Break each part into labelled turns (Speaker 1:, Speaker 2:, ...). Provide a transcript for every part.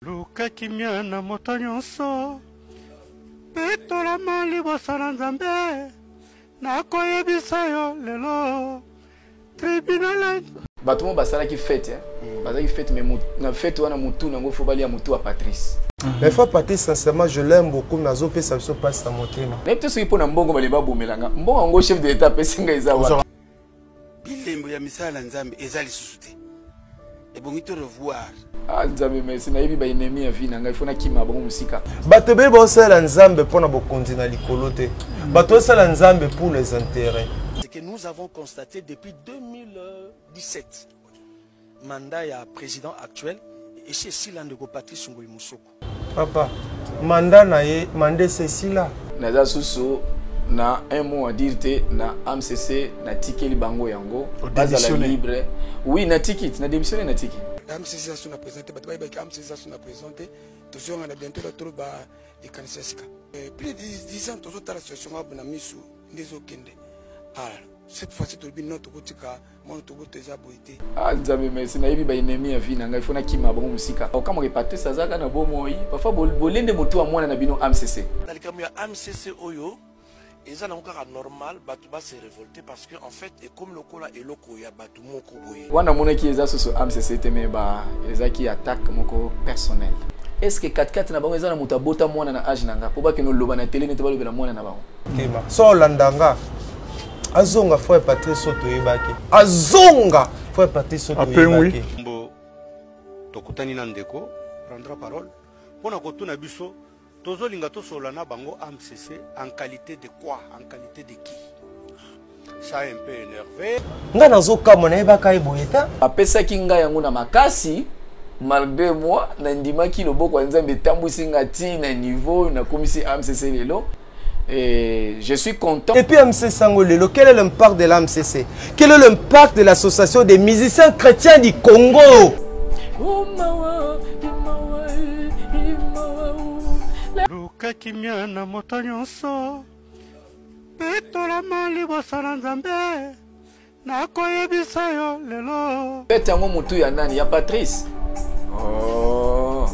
Speaker 1: Luka kimia na moto nyonso, petolama liboso na Nzambe, nakoyebisa yo lelo tribunal.
Speaker 2: Bato moko basalaki fete eh? Mm. Bazalaki fete mais na fete wana mutu nango fo balia mutu ya Patrice.
Speaker 3: Mais frère Patrice, sincèrement, je l'aime beaucoup, mais azopesa biso mpasi na motema.
Speaker 2: Nayebi te soki mpo na mbongo bale babomela nga. Mbongo yango chef de l'État apesi nga eza wapi?
Speaker 4: Bilembo ya misala na Nzambe eza lisusu te. Ebongi to revoir.
Speaker 2: Ah Nzambe merci, nayebi ba ennemis ya vie na ngai, faut nakima bango mosika.
Speaker 3: Bato ebele baosalela Nzambe mpo na bokonzi na likolo te. Bato osala Nzambe pour les intérêts.
Speaker 5: Ce que nous avons constaté depuis 2017, mandat ya président actuel esi esila ndeko Patrice Ngoyi Musoko.
Speaker 3: Papa, mandat na ye, mandat esi esila.
Speaker 2: Naza susu na un mot à dire te na AMCC natikeli bango yango bazala libre. Oui, natiki, na démissionné natiki.
Speaker 4: AMCC aso na président te, bato bayebaki AMCC aso na président te, tozonga na bientôt la toloba likanisi ya sika. Eh, plus de 10 ans tozotala situation na misu nde ezokende. Ah, cette fois-ci tolobi non, tokotika mwana toboto eza boye te.
Speaker 2: Ah Nzambe merci, nayebi ba ennemis ya vie na ngai, faut nakima bango mosika. Okamwaka Patrice azalaka na bomoi, parfois bolende motu ya mwana na bino AMCC.
Speaker 5: Na likambo ya AMCC oyo eza nango kaka normal bato ba se révolter parce que en fait ekomi lokola eloko ya bato moko boye.
Speaker 2: Wana monaki eza susu AMCC te mais ba ezaki attaque moko personnelle. Est-ce que 4-4 na bango eza na moto abota mwana na âge na nga po bakende oloba na tele nete balobela mwana na bango?
Speaker 3: Kema. So olanda nga azonga frère Patrice oyo toyebaki. Azonga frère Patrice oyo toyebaki.
Speaker 1: Mbo tokutani na ndeko prendra parole pona kotuna biso tozolinga tosolola na bango AMCC en qualité de quoi, en qualité de qui? Ça un peu énervé.
Speaker 3: Nga nazokamwa nayebaka ye boye te.
Speaker 2: Apesaki ngai yango na makasi malgré moi nandimaki loboko ya Nzambe etambwisi nga ti na niveau nakomisi AMCC lelo. Et je suis content.
Speaker 3: Et puis MC Sango Lelo, quel est l'impact de l'AMCC? Quel est l'impact de l'association des musiciens chrétiens du Congo?
Speaker 1: Luka kimia na moto nyonso, petolama liboso na Nzambe, nakoyebisa yo lelo.
Speaker 2: Fete yango motu ya nani? Ya Patrice? Oh.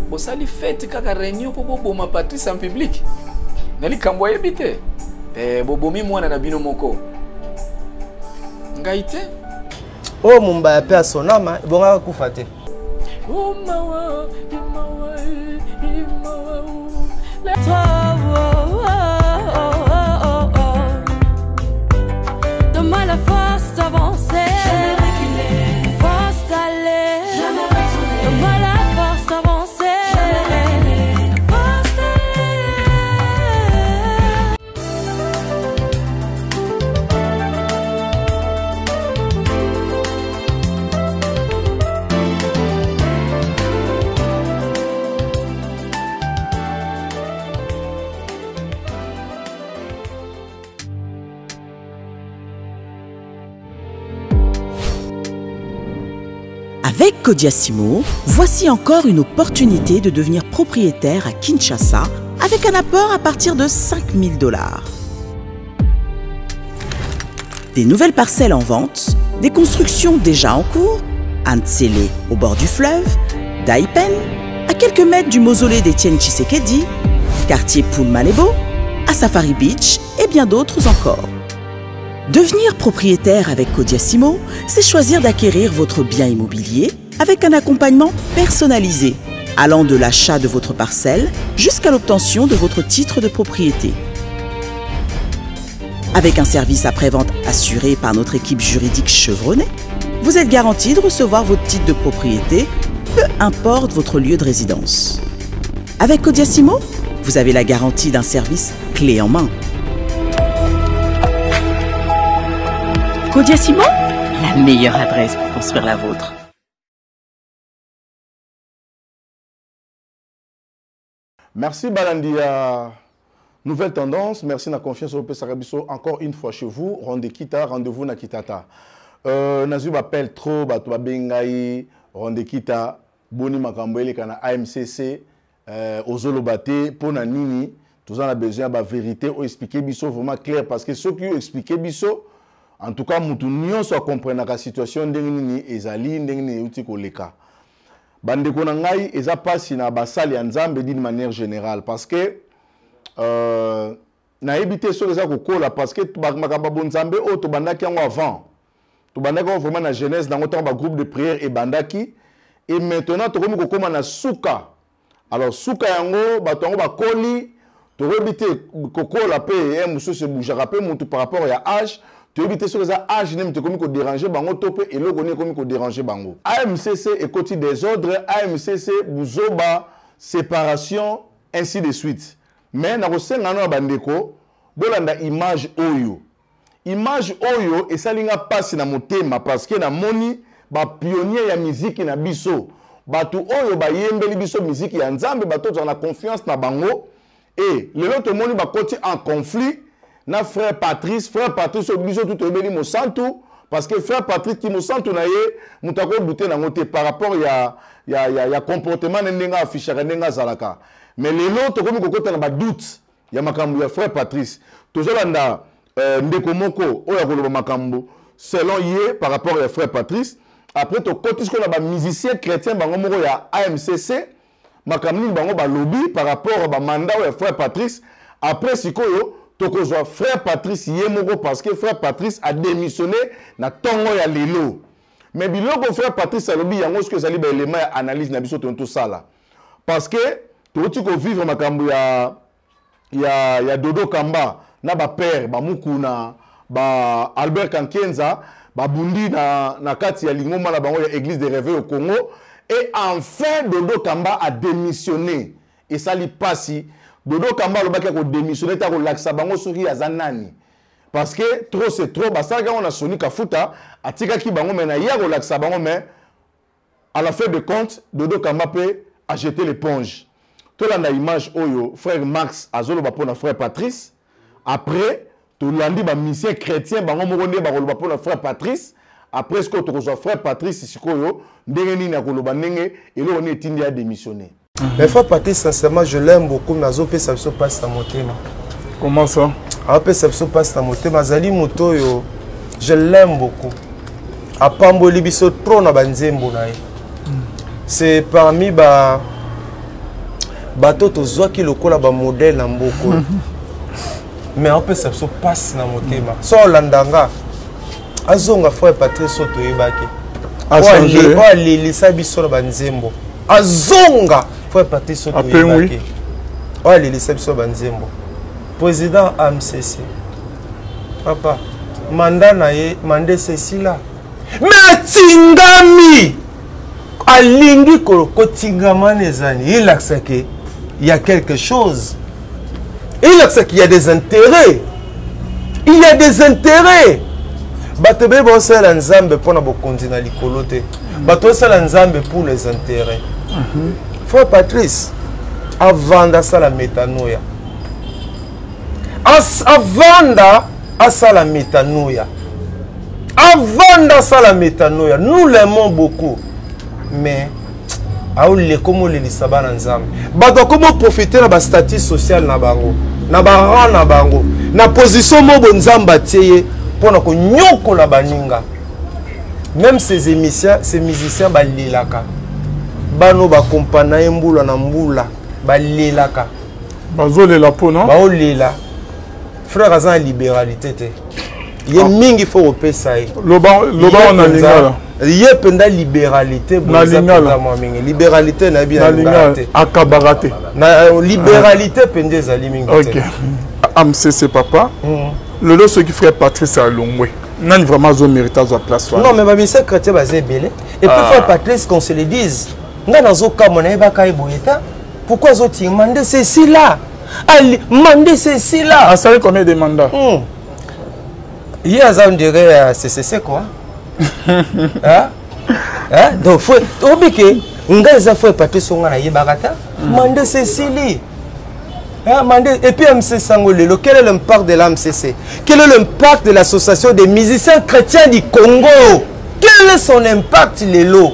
Speaker 2: Bosali fete kaka réunion mpo boboma Patrice en public na likambo ayebi te. Eh, bobomi mwana na bino moko. Ngai te.
Speaker 3: Oyo mombaya mpe asonama ebongaka kufa te.
Speaker 6: Oh, mawa, mawa, mawa. Donne-moi la force d'avancer. Jamais reculer. Force d'aller. Jamais retourner. Donne-moi la force d'avancer. Jamais reculer. Force d'aller.
Speaker 7: Avec Kodiasimo, voici encore une opportunité de devenir propriétaire à Kinshasa avec un apport à partir de 5000 $. Des nouvelles parcelles en vente, des constructions déjà en cours, à Ntsele au bord du fleuve, Daipen, à quelques mètres du mausolée d'Étienne Tshisekedi, quartier Poul Malebo, à Safari Beach et bien d'autres encore. Devenir propriétaire avec Kodiasimo, c'est choisir d'acquérir votre bien immobilier avec un accompagnement personnalisé, allant de l'achat de votre parcelle jusqu'à l'obtention de votre titre de propriété. Avec un service après-vente assuré par notre équipe juridique chevronnée, vous êtes garanti de recevoir votre titre de propriété, peu importe votre lieu de résidence. Avec Kodiasimo, vous avez la garantie d'un service clé en main. Kodiasimo, la meilleure adresse pour construire la vôtre.
Speaker 8: Merci Balandi ya Nouvelle Tendance, merci na confiance au Pesarabiso encore une fois chez vous, Ronde Kita, rendez-vous na Kitata. Nazwi b'appel trop bato babengai Ronde Kita boni makambo eleka na AMCC ozoloba te pona nini toza na besoin ya ba vérité o expliquer biso vraiment clair parce que soki o expliquer biso en tout cas mutu nyonso a comprenaka situation ndenge nini ezali ndenge nini euti koleka. Bandeko na ngai, eza pasi na basali ya Nzambe d'une manière générale parce que nayebi te soki eza kokola, parce que makambo ya bonzambe oyo tobandaki yango avant, tobandaki yango vraiment na genèse nango ntango bagroupe de prière ebandaki, et maintenant tokomi kokóma na suka. Alors suka yango, bato yango bakoli, toyebi te kokola mpe ye mosusu ebougeaka mpe mutu par rapport ya âge. Toyebi te soki eza âge nini tokomi kodéranger bango to mpe eloko nini ekomi kodéranger bango. AMCC ekoti désordre, AMCC buzoba, séparation, ainsi de suite. Mais nakosenga no ya bandeko, bolanda image oyo. Image oyo esali nga mpasi na motema parce que namoni bapionnier ya miziki na biso, bato oyo bayembeli biso miziki ya Nzambe, bato tozala na confiance na bango, e lelo tomoni bakoti en conflit na frère Patrice. Frère Patrice oyo biso tu toyebeli mosantu, parce que frère Patrice ti mosantu na ye, moto akodouter nango te par rapport ya comportement na ndenge affichaka, ndenge azalaka. Mais lelo tokomi kokota na badoute ya makambo ya frère Patrice. Tozolanda ndeko moko oyo akoloba makambo selon ye par rapport ya frère Patrice. Après tokoti sikoyo na bamusicien chrétien bango moko ya AMCC, makambo nini bango balobi par rapport ya bamandat oyo ya frère Patrice. Après sikoyo tokozwa frère Patrice ye moko, parce que frère Patrice a démissionné na ntongo ya lelo. Mais biloko frère Patrice alobi yango soki ezali baélément ya analyse na biso toni tosala, parce que touti kovivre makambo ya Dodo Kamba na bapère bamukuna, ba Albert Kankenza, babundi na kati ya lingomba na bango ya Église de Réveil au Congo, et enfin Dodo Kamba a démissionné. Esali pasi. Dodo Kamba alobaki akodémissionné ta kolakisa bango soki aza nani, parce que trop c'est trop. Basalaki yango na Soni Kafuta, atikaki bango, mais na ye akolakisa bango. Mais à la fin de compte, Dodo Kamba mpe a jeté l'éponge. Tolanda image oyo frère Max azoloba mpona frère Patrice. Après tolandi bamusicien chrétien bango moko nde bakoloba mpona frère Patrice. Après sikoyo tokozwa frère Patrice sikoyo ndenge nini akoloba, ndenge eloko nini etindi ya démissionner.
Speaker 3: Mais frère Patrice, sincèrement, je l'aime beaucoup, mais azopesa biso mpasi na motema.
Speaker 9: Comment ça?
Speaker 3: Azopesa biso mpasi na motema. Azali moto oyo je l'aime beaucoup, apamboli biso trop na banzembo na ye. C'est parmi ba bato tozwaki lokola bamodèle na mboka oyo, mais aopesa biso mpasi na motema. So olanda nga, azonga frère Patrice oyo toyebaki, oyo alelisa biso na banzembo. Azonga frère Patrice oyo toyebaki, oyo alelisa biso na banzembo. Président AMCC, papa, mandat na ye, mandat esi esila, mais atingami, alingi kotingama na ezali elakisaki il y a quelque chose, elakisaki il y a des intérêts, il y a des intérêts. Bato ebele baosalela Nzambe mpona bokonzi na likolo te, bato osala Nzambe pour les intérêts. Frère Patrice avanda, asala metanoya, avanda, asala metanoya, avanda, asala metanoya. Nous l'aimons beaucoup, mais aoleka omolelisa bana Nzambe. Bato akomi oprofiter na bastatut social na bango, na barang na bango, na position moko Nzambe atie ye mpona konyokola baninga. Même ces émissions, ces musiciens balelaka, bano bakompana ye mbula na mbula, balelaka.
Speaker 9: Bazolela mpona
Speaker 3: Baolela. Frère aza na libéralité te ye. Mingi fo kopesa ye.
Speaker 9: Loba na lingala.
Speaker 3: Ye mpenza libéralité.
Speaker 9: Na lingala.
Speaker 3: Mwa mingi libéralité nayebi na lingala te.
Speaker 9: Akabaka te.
Speaker 3: Na libéralité mpenza ezali mingi te.
Speaker 9: AMCC, papa, lelo soki frère Patrice alongwe, nani vraiment azomérite azwa place
Speaker 3: wana? Non, mais bamusicien chrétien baza ebele. Et puis frère Patrice, qu'on se le dise, nga nazokamwa, nayebaka ye boye ta. Pourquoi azotinga mandat? Ceci là, ali mandat ceci là.
Speaker 9: Asali combien de mandats?
Speaker 3: Ye aza, on dirait ya CCC quoi, hein? Hein? Donc faut obike nga eza frère Patrice nga nayebaka ta mandat cecili. Hein, mandat. Et puis MC Sango lelo, quel est l'impact de l'AMCC? Quel est l'impact de l'association des musiciens chrétiens du Congo? Quel est son impact lelo?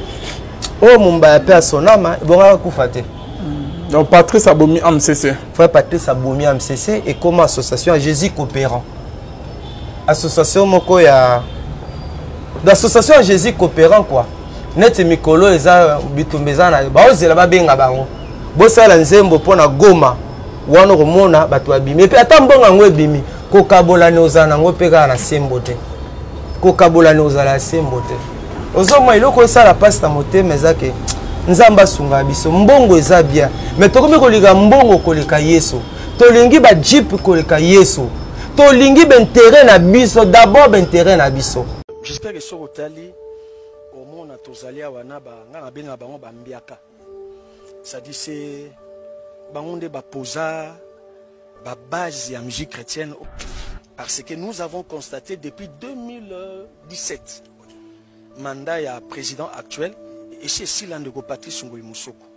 Speaker 3: Oh, Mumba paix à son âme, bon akufa te.
Speaker 9: Donc Patrice abomi AMCC.
Speaker 3: Frère Patrice abomi AMCC et comme association à Jésus coopérant. Association moko ya d'association à Jésus coopérant quoi. Neti mikolo eza bitumba eza na baozela babenga bango bosala nzembo mpo na Goma wana, okomona bato babimi. Epe ata mbongo yango ebimi, kokabolani ozala nango mpe kaka na sembo te, kokabolani ozala ya sembo te. Ozomona eloko osala mpasi na motema eza ke Nzambe asunga biso. Mbongo eza bien, mais tokomi kolika mbongo koleka Yesu. Tolingi bajeep koleka Yesu, tolingi baintérêt na biso d'abord, baintérêt na biso.
Speaker 5: J'espère que soki otali, omona tozali awa na ba nga nabenga bango bambiaka, c'est-à-dire c'est bango nde baposa babase ya musique chrétienne, parce que nous avons constaté depuis 2017, mandat ya président actuel esi esila, ndeko Patrice Ngoyi Mosoko.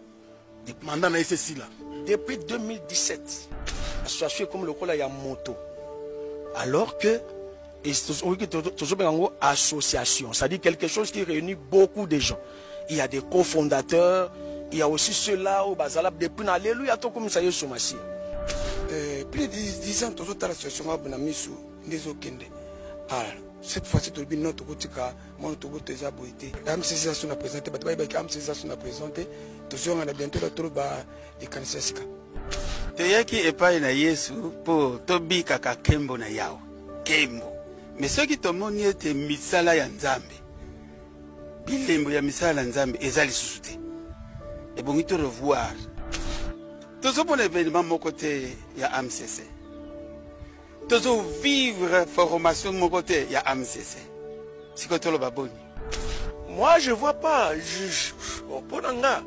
Speaker 8: Mandat na ye esi esila.
Speaker 5: Depuis 2017, association ekomi lokola ya moto, alors que tozobenga yango association, c'est-à-dire quelque chose qui réunit beaucoup de gens. Il y a des cofondateurs, il y a aussi ceux-là oyo bazala depuis na Alleluya tokomisa Yesu Masiya.
Speaker 4: Plus de 10 ans tozotala situation nga na misu nde ezokende. Ah, cette fois-ci tolobi non, tokotika mwana toboto eza boye te. AMCC eza so na président te, bato bayebaki AMCC eza so na président te. Tozonga na bientôt la toloba likanisi ya sika.
Speaker 10: Toyaki epai na Yesu mpo tobikaka nkembo na Yawe, nkembo. Me soki tomoni ete misala ya Nzambe, bilembo ya misala na Nzambe eza lisusu te, ebongi to revoir. Tozomona événement moko te ya AMCC, tozovivre formation moko te ya AMCC. Sikoyo toloba boni?
Speaker 11: Moi, je vois pas. Bon, mpo na nga,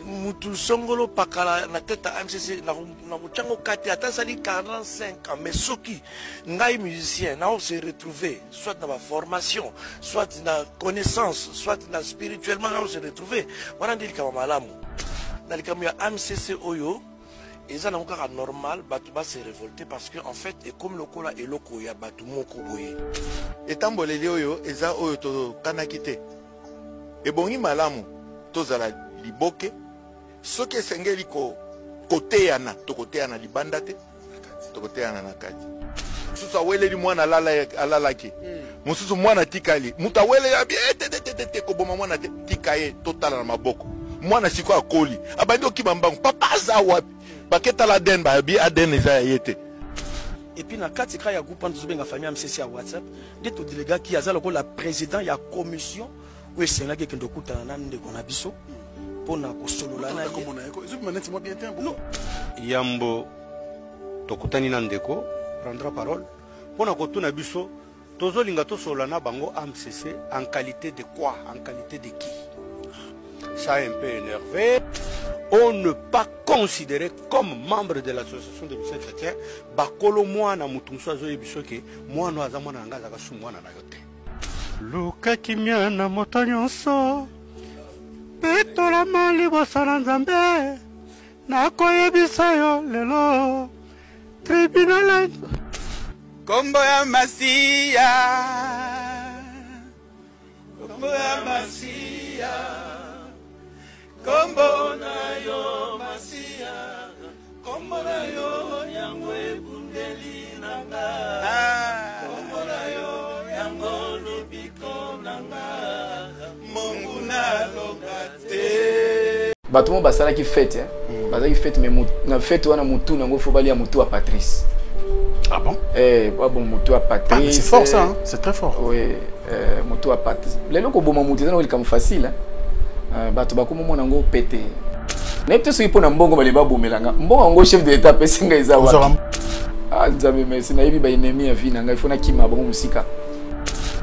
Speaker 11: mutu songolo pakala na tête ya AMCC, nakotiango kati ata asali 45 ans. Mais soki ngai musicien nao se retrouver soit na baformation, soit na connaissance, soit na spirituellement nao se retrouver, wana nde likambo malamu. Na likambo ya AMCC oyo eza nango kaka normal bato base révolter, parce que en fait ekomi lokola eloko ya bato moko boye.
Speaker 12: Etamboleli oyo eza oyo tokanaki te. Ebongi malamu tozala liboke. Soki esengeli koteyana, tokoteyana libanda te, tokoteyana na kati. Mosusu aweleli mwana alalaki, mosusu mwana atikali. Moto aweleli abi: "Eh, te, te, te, te, te, koboma mwana te, tika ye." Totala na maboko mwana sikoyo akoli, abandi okima mbangu: "Papa aza wapi?" Baketala ADN, bayabi ADN eza ya ye te.
Speaker 5: Et puis na kati kaka ya groupe wana tozobenga famille AMCC ya WhatsApp, nde todelegaki aza lokola président ya commission oyo esengaki ekende okutana na ndeko na biso mpona kosolola na ye.
Speaker 8: Ezobima neti mwa bien te.
Speaker 5: Non.
Speaker 1: Yambo tokutani na ndeko prendra parole mpo na kotuna biso tozolinga tosolola na bango AMCC en qualité de quoi, en qualité de qui. Ça a un peu énervé. On ne pas considéré comme membre de l'association des musiciens chrétiens. Bakolo mwana, motu mosusu azoyebi soki mwana oyo aza mwana na ngai, azalaka su mwana na yo te. Luka kimia na moto nyonso, petolama liboso na Nzambe. Nakoyebisa yo lelo tribunal.
Speaker 10: Kombo ya Masiya, kombo ya Masiya, kombo na yo Masiya, kombo na yo yango ebundeli na nga, kombo na yo yango lobiko na nga, monguna alonga te.
Speaker 2: Bato mo basalaki fête, hein? Bazalaki fête, mais na fête wana mutu nango fo balia mutu ya Patrice.
Speaker 8: Ah bon?
Speaker 2: Eh, ba bon mutu ya Patrice.
Speaker 8: Ah, mais c'est fort ça, hein? C'est très fort.
Speaker 2: Oui, mutu ya Patrice. Lelo koboma mutu eza na likambo facile, hein? Bato bakomomona yango pete. Nayebi te soki mpo na mbongo bale babomelanga mbongo yango chef de l'État apesi ngai eza wapi. Ah, Nzambe merci, nayebi baennemi ya vie na ngai, fo nakima bango mosika.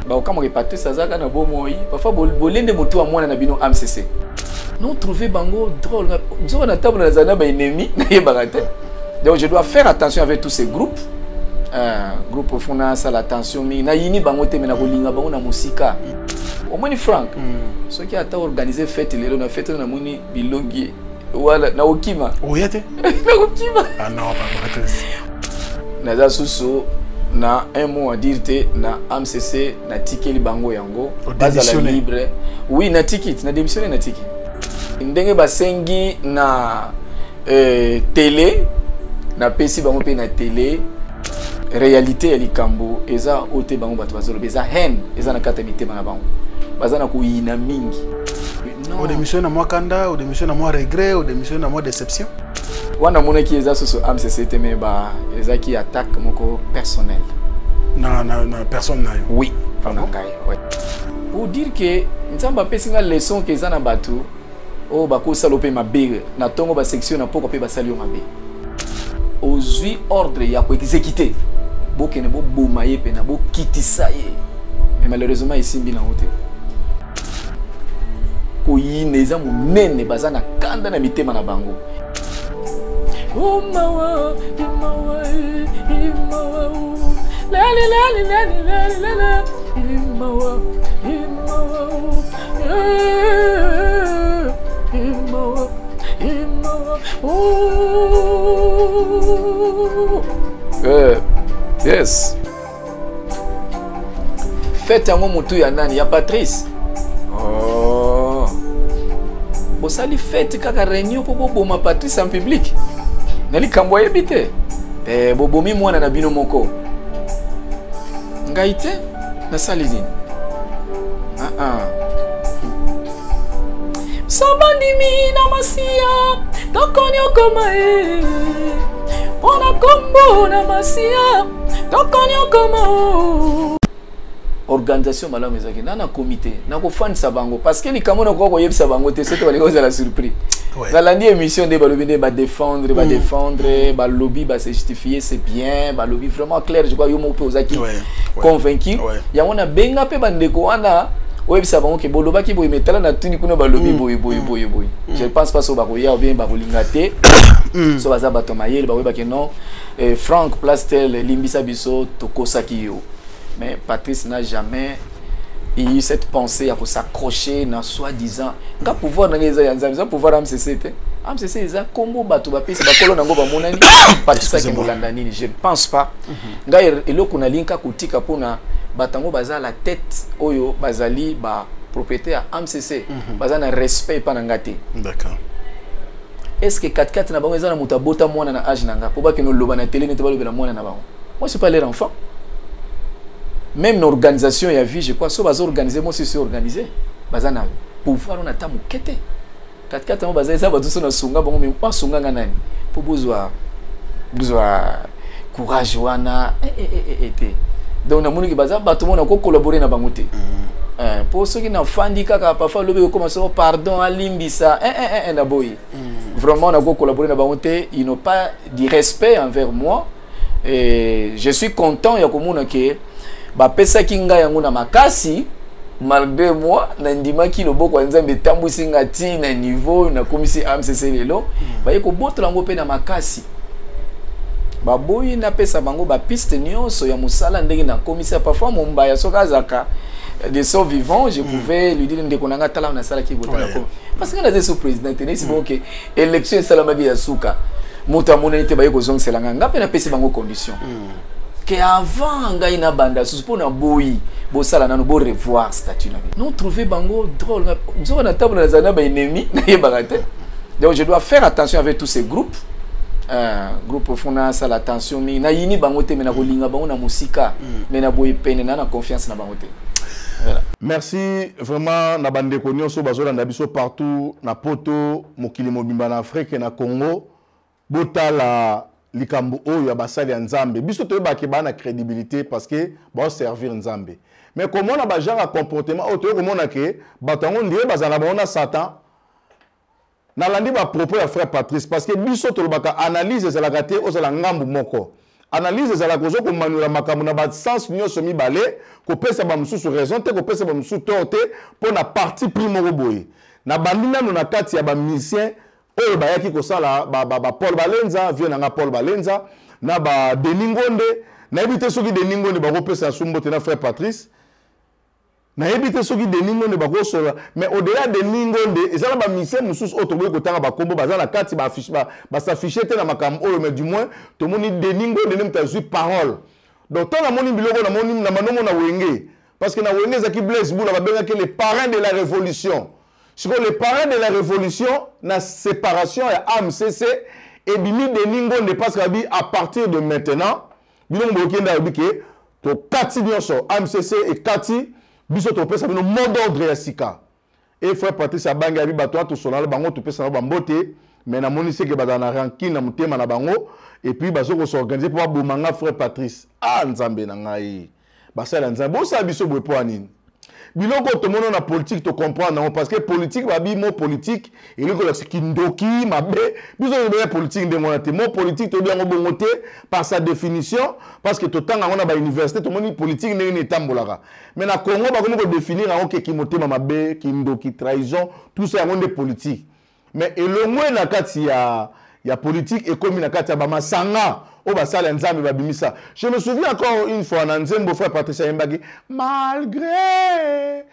Speaker 2: Bakokamwaka Patrice azalaka na bomoi. Parfois bolende motu ya mwana na bino AMCC non trouver bango drôle. Nzoka na table nazala na baennemi, nayebaka te. Donc je dois faire attention avec tous ces groupes, groupe fo nasala attention mingi. Nayini bango te, me nakolinga bango na mosika. Omoni Frank, soki ata organise fête lelo, na fête namoni bilongi wala, nakokima.
Speaker 8: Oya te.
Speaker 2: Nakokima.
Speaker 8: Ah non, Patrice.
Speaker 2: Naza susu na un mot à dire te na AMCC. Natikeli bango yango, bazala libre. Oui, natiki, na démissionné, natiki ndenge basengi na télé, napesi bango mpe na télé. Réalité ya likambo eza oyo te, bango bato bazoloba eza haine, eza na kati ya mitema na bango. Baza na koyina mingi.
Speaker 13: Odémissionne na mwa kanda, odémissionne na mwa regret, odémissionne na mwa déception.
Speaker 2: Wana amonaki eza susu AMCC te, me ba ezaki attaque moko personnelle.
Speaker 13: Na, na, na personne na yo.
Speaker 2: Oui, ah na ngai. Ouais. Pour dire que Nzambe apesi nga leçon que eza na bato oyo bakosala mpe mabe na ntongo, basection na poko mpe basali yo mabe. Ozwi ordre ya koexécuter, bokende boboma ye mpe na bokitisa ye, mais malheureusement esimbi nango te. Koyina eza monene, baza na kanda na mitema na bango. Oh, mawa, mawa, mawa, lali, lali, lali, lali, lali, mawa, mawa, mawa, mawa. Yes. Fête yango motu ya nani? Ya Patrice. Oh. Bosali fête kaka réunion mpo boboma Patrice en public na likambo ayebi te. Eh, bobomi mwana na bino moko. Ngai te, nasali nini? Ah, ah. Sobandimi na masiya tokonyokoma e mpo na nkombo na masiya tokonyokoma o. Organisation malamu ezalaki na comité, nakofandisa bango parce que likambo nakoka koyebisa bango te soki balingi kozala surpris. Nalandi émission nde balobi nde badéfendre, badéfendre, balobi base justifier, c'est bien, balobi vraiment clair. Je crois yo moko mpe ozalaki convaincu. Yango nabenga mpe bandeko wana, oyebisa bango ke bolobaki boye, metala na tuni kuna balobi boye boye boye boye. Je pense pas so bakoya ou bien bakolinga te. So baza bato ya mayele, bakoyebaki non, Frank Plastel, limbisa biso, tokosaki yo. Mais Patrice n'a jamais eu cette pensée ya s'accrocher na soi-disant nga pouvoir na nga eza ya Nzambe, eza pouvoir AMCC te. AMCC eza kombo bato bapesi, bakolo nango bamonani. Patrice akende kolanda nini? Je ne pense pas. Ngai eloko nalingi kaka kotika mpona bato yango baza la tête oyo bazali ba propriétaire ya AMCC, baza na respect epa na nga te. Est ce que katikati na bango eza na moto abota mwana na age na nga mpo bakende oloba na tele nete balobela mwana na bango? Moi, c'est pas leur enfant. Même na organisation ya vie, je crois so baza organise, moi aussi organisé, baza na pouvoir wana ata moke te. Katikati yango baza, eza bato so nasunga bango, mais basunga nga nani mpo bozwa courage wana te? Donc namoniki baza bato mona kocollabore na bango te, mpo soki nafandi kaka, parfois alobi okoma soko pardon, alimbisa na boye. Vraiment nakocollabore na bango te, ils n'ont pas du respect envers moi. Et je suis content ya komona ke bapesaki ngai yango na makasi. Malgré moi, nandimaki loboko ya Nzambe etambwisi nga ti na niveau nakomisi AMCC lelo. Baye kobotola yango mpe na makasi, baboyi napesa bango bapiste nyonso ya mosala ndenge nakomisi. Parfois mombaya soki azalaka de son vivant, je pouvais lui dire: ndeko na nga, tala nasalaki botala, parce que nga naza so président te. Nesi bongo ke élection esalamaki ya suka, moto amonani te, baye kozongisela nga. Nga mpe napesi bango condition ke avant ngai nabanda susu mpo na boyi, bosala nano, borevoir statut na bino. Non, trouver bango drôle, nzoka na table nazali na baennemi, nayebaka te. Donc je dois faire attention avec tous ces groupes, groupe fo nasala attention mingi. Nayini bango te, me nakolinga bango na mosika, me na boye pene na confiance na bango te.
Speaker 8: Voilà. Merci vraiment na bandeko nyonso bazolanda biso partout na poto, mokili mobimba, na Afrique, na Congo. Botala likambo oyo ya basali ya Nzambe. Biso toyebaki baa na crédibilité parce que baoservir Nzambe, mais komona bagenre ya comportement oyo, toyei komona ke bato yango ndie bazala na bango na Satan. Nalandi bapropos ya frère Patrice, parce que biso tolobaka analyse ezalaka te ozala ngambu moko. Analyse ezalaka ozo komaniola makambo na basens nyonso mibale, kopesa bamosusu raison te, kopesa bamosusu tort te, mpo na parti pris moko boye. Nabandi nano na kati ya bamusicien oyo bayaki kosala ba, ba, ba Paul Balenza, vieux na nga Paul Balenza, na ba Denis Ngonde. Nayebi te soki Denis Ngonde bakopesa sumbo te na frère Patrice. Nayebi te soki Denis Ngonde bakosola. Mais au-delà Denis Ngonde, eza na bamusicien mosusu oyo tokoki kotanga bakombo, baza na kati, basaffiche te na makambo oyo, mais du moins tomoni Denis Ngonde nde moto azwi parole. Donc ntango namoni biloko, namoni na manomo na Wenge, parce que na Wenge ezalaki Blaise Bula, babengaki le parrain de la révolution. Sikoyo le parrain de la révolution na séparation ya AMCC ebimi Denis Ngonde, parce que abi à partir de maintenant bino bokoki nde alobi ke tokati nyonso, AMCC ekati. Biso topesa bino mot d'ordre ya sika. E frère Patrice abangi abi bato wana tosolana bango, topesa bango bambote, mais namoni seke bazala na rancune na motema na bango et puis bazo ko s'organiser mpo baboma nga frère Patrice. Ah Nzambe na ngai, basala Nzambe bosala biso boye mpo ya nini? Biloko oyo tomona na politique tocomprendre yango parce que politique babi mot politique elingi kolakisa kindoki mabe. Biso toyebi politique ndenge wana te. Mot politique toyebi yango bongo te par sa définition, parce que totanga yango na bauniversité, tomoni politique ndenge nini etambolaka. Mais na Congo bakomi kodéfinir yango ke kimotema mabe, kindoki, trahison, tout ça yango nde politique. Mais elongwe na kati ya politique, ekomi na kati ya bamasanga oyo basala ya Nzambe babimisa. Je me souviens encore une fois na nzembo frère Patrice ayembaki malgré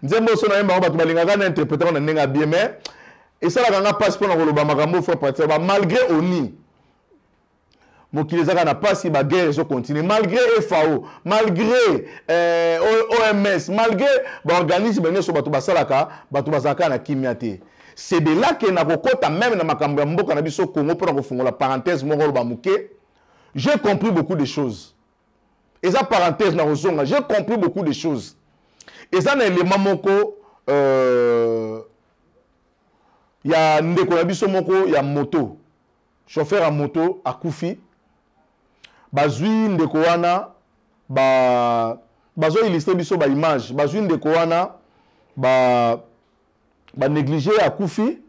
Speaker 8: nzembo so nayemba yango, bato balingaka na interpréter na ndenge ya bien, mais esalaka nga mpasi mpona koloba makambo frère Patrice ba malgré oni mokili ezaka na mpasi, baguerre ezocontinue malgré FAO, malgré OMS, malgré baorganisme nyonso bato basalaka, bato bazalaka na kimia te. C'est de là ke nakokota même na makambo ya mboka na biso Congo mpona kofungola parenthèse moko oloba moke. J'ai compris beaucoup de choses, eza parenthèse na kozonga. J'ai compris beaucoup de choses. Eza na élément moko ya ndeko na biso moko ya moto, chauffeur ya moto akufi. Bazwi ndeko wana, bazo illustrer biso baimage, bazwi ndeko wana, banéglige, akufi.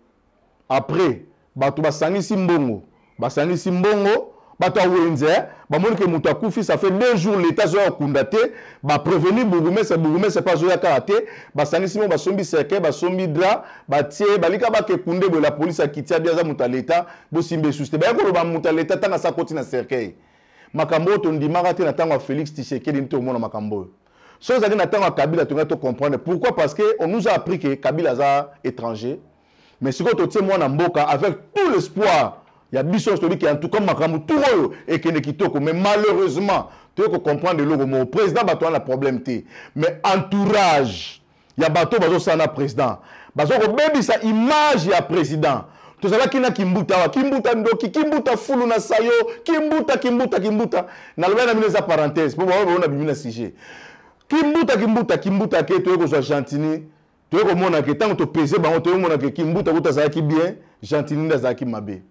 Speaker 8: Après bato basangisi mbongo, basangisi mbongo, bato ya wenze bamoni ke moto akufi, ça fait 2 jours, l'état azoya kokunda te. Baprévenir bourgmestre, bourgmestre mpe azoya kaka te. Basangisi mo, basombi cercueil, basombi drap, batie, balika bakekunde boye. La police akiti, abi aza moto ya leta, bosimba esusu te. Baye koloba moto ya leta ntango asa akoti na cercueil. Makambo oyo tondimaka te na ntango ya Félix Tshisekedi nde tomona makambo oyo. Soki ezalaki na ntango ya Kabila, tongai tocomprendre. Pourquoi? Parce que on nous a appris que Kabila aza étranger. Mais sikoyo totie mwana mboka avec tout l'espoir ya biso nyonso, toyebi ke en tout cas makambo tour oyo ekende kitoko. Mais malheureusement toye kocomprendre eloko moko: président, bato wana problème te, mais entourage ya bato bazosala na président baza kobebisa image ya président. Tozalaki na Kimbuta awa, Kimbuta ndoki, Kimbuta fulu na sayo, Kimbuta, Kimbuta, Kimbuta. Nalobaki na bino eza parenthèse mpo bango baona bimi na sujet. Kimbuta, Kimbuta, Kimbuta ke toye kozwa Gentini, toye komona ke ntango topese bango, toye komona ke Kimbuta kuta azalaki bien, Gentini nde azalaki mabe.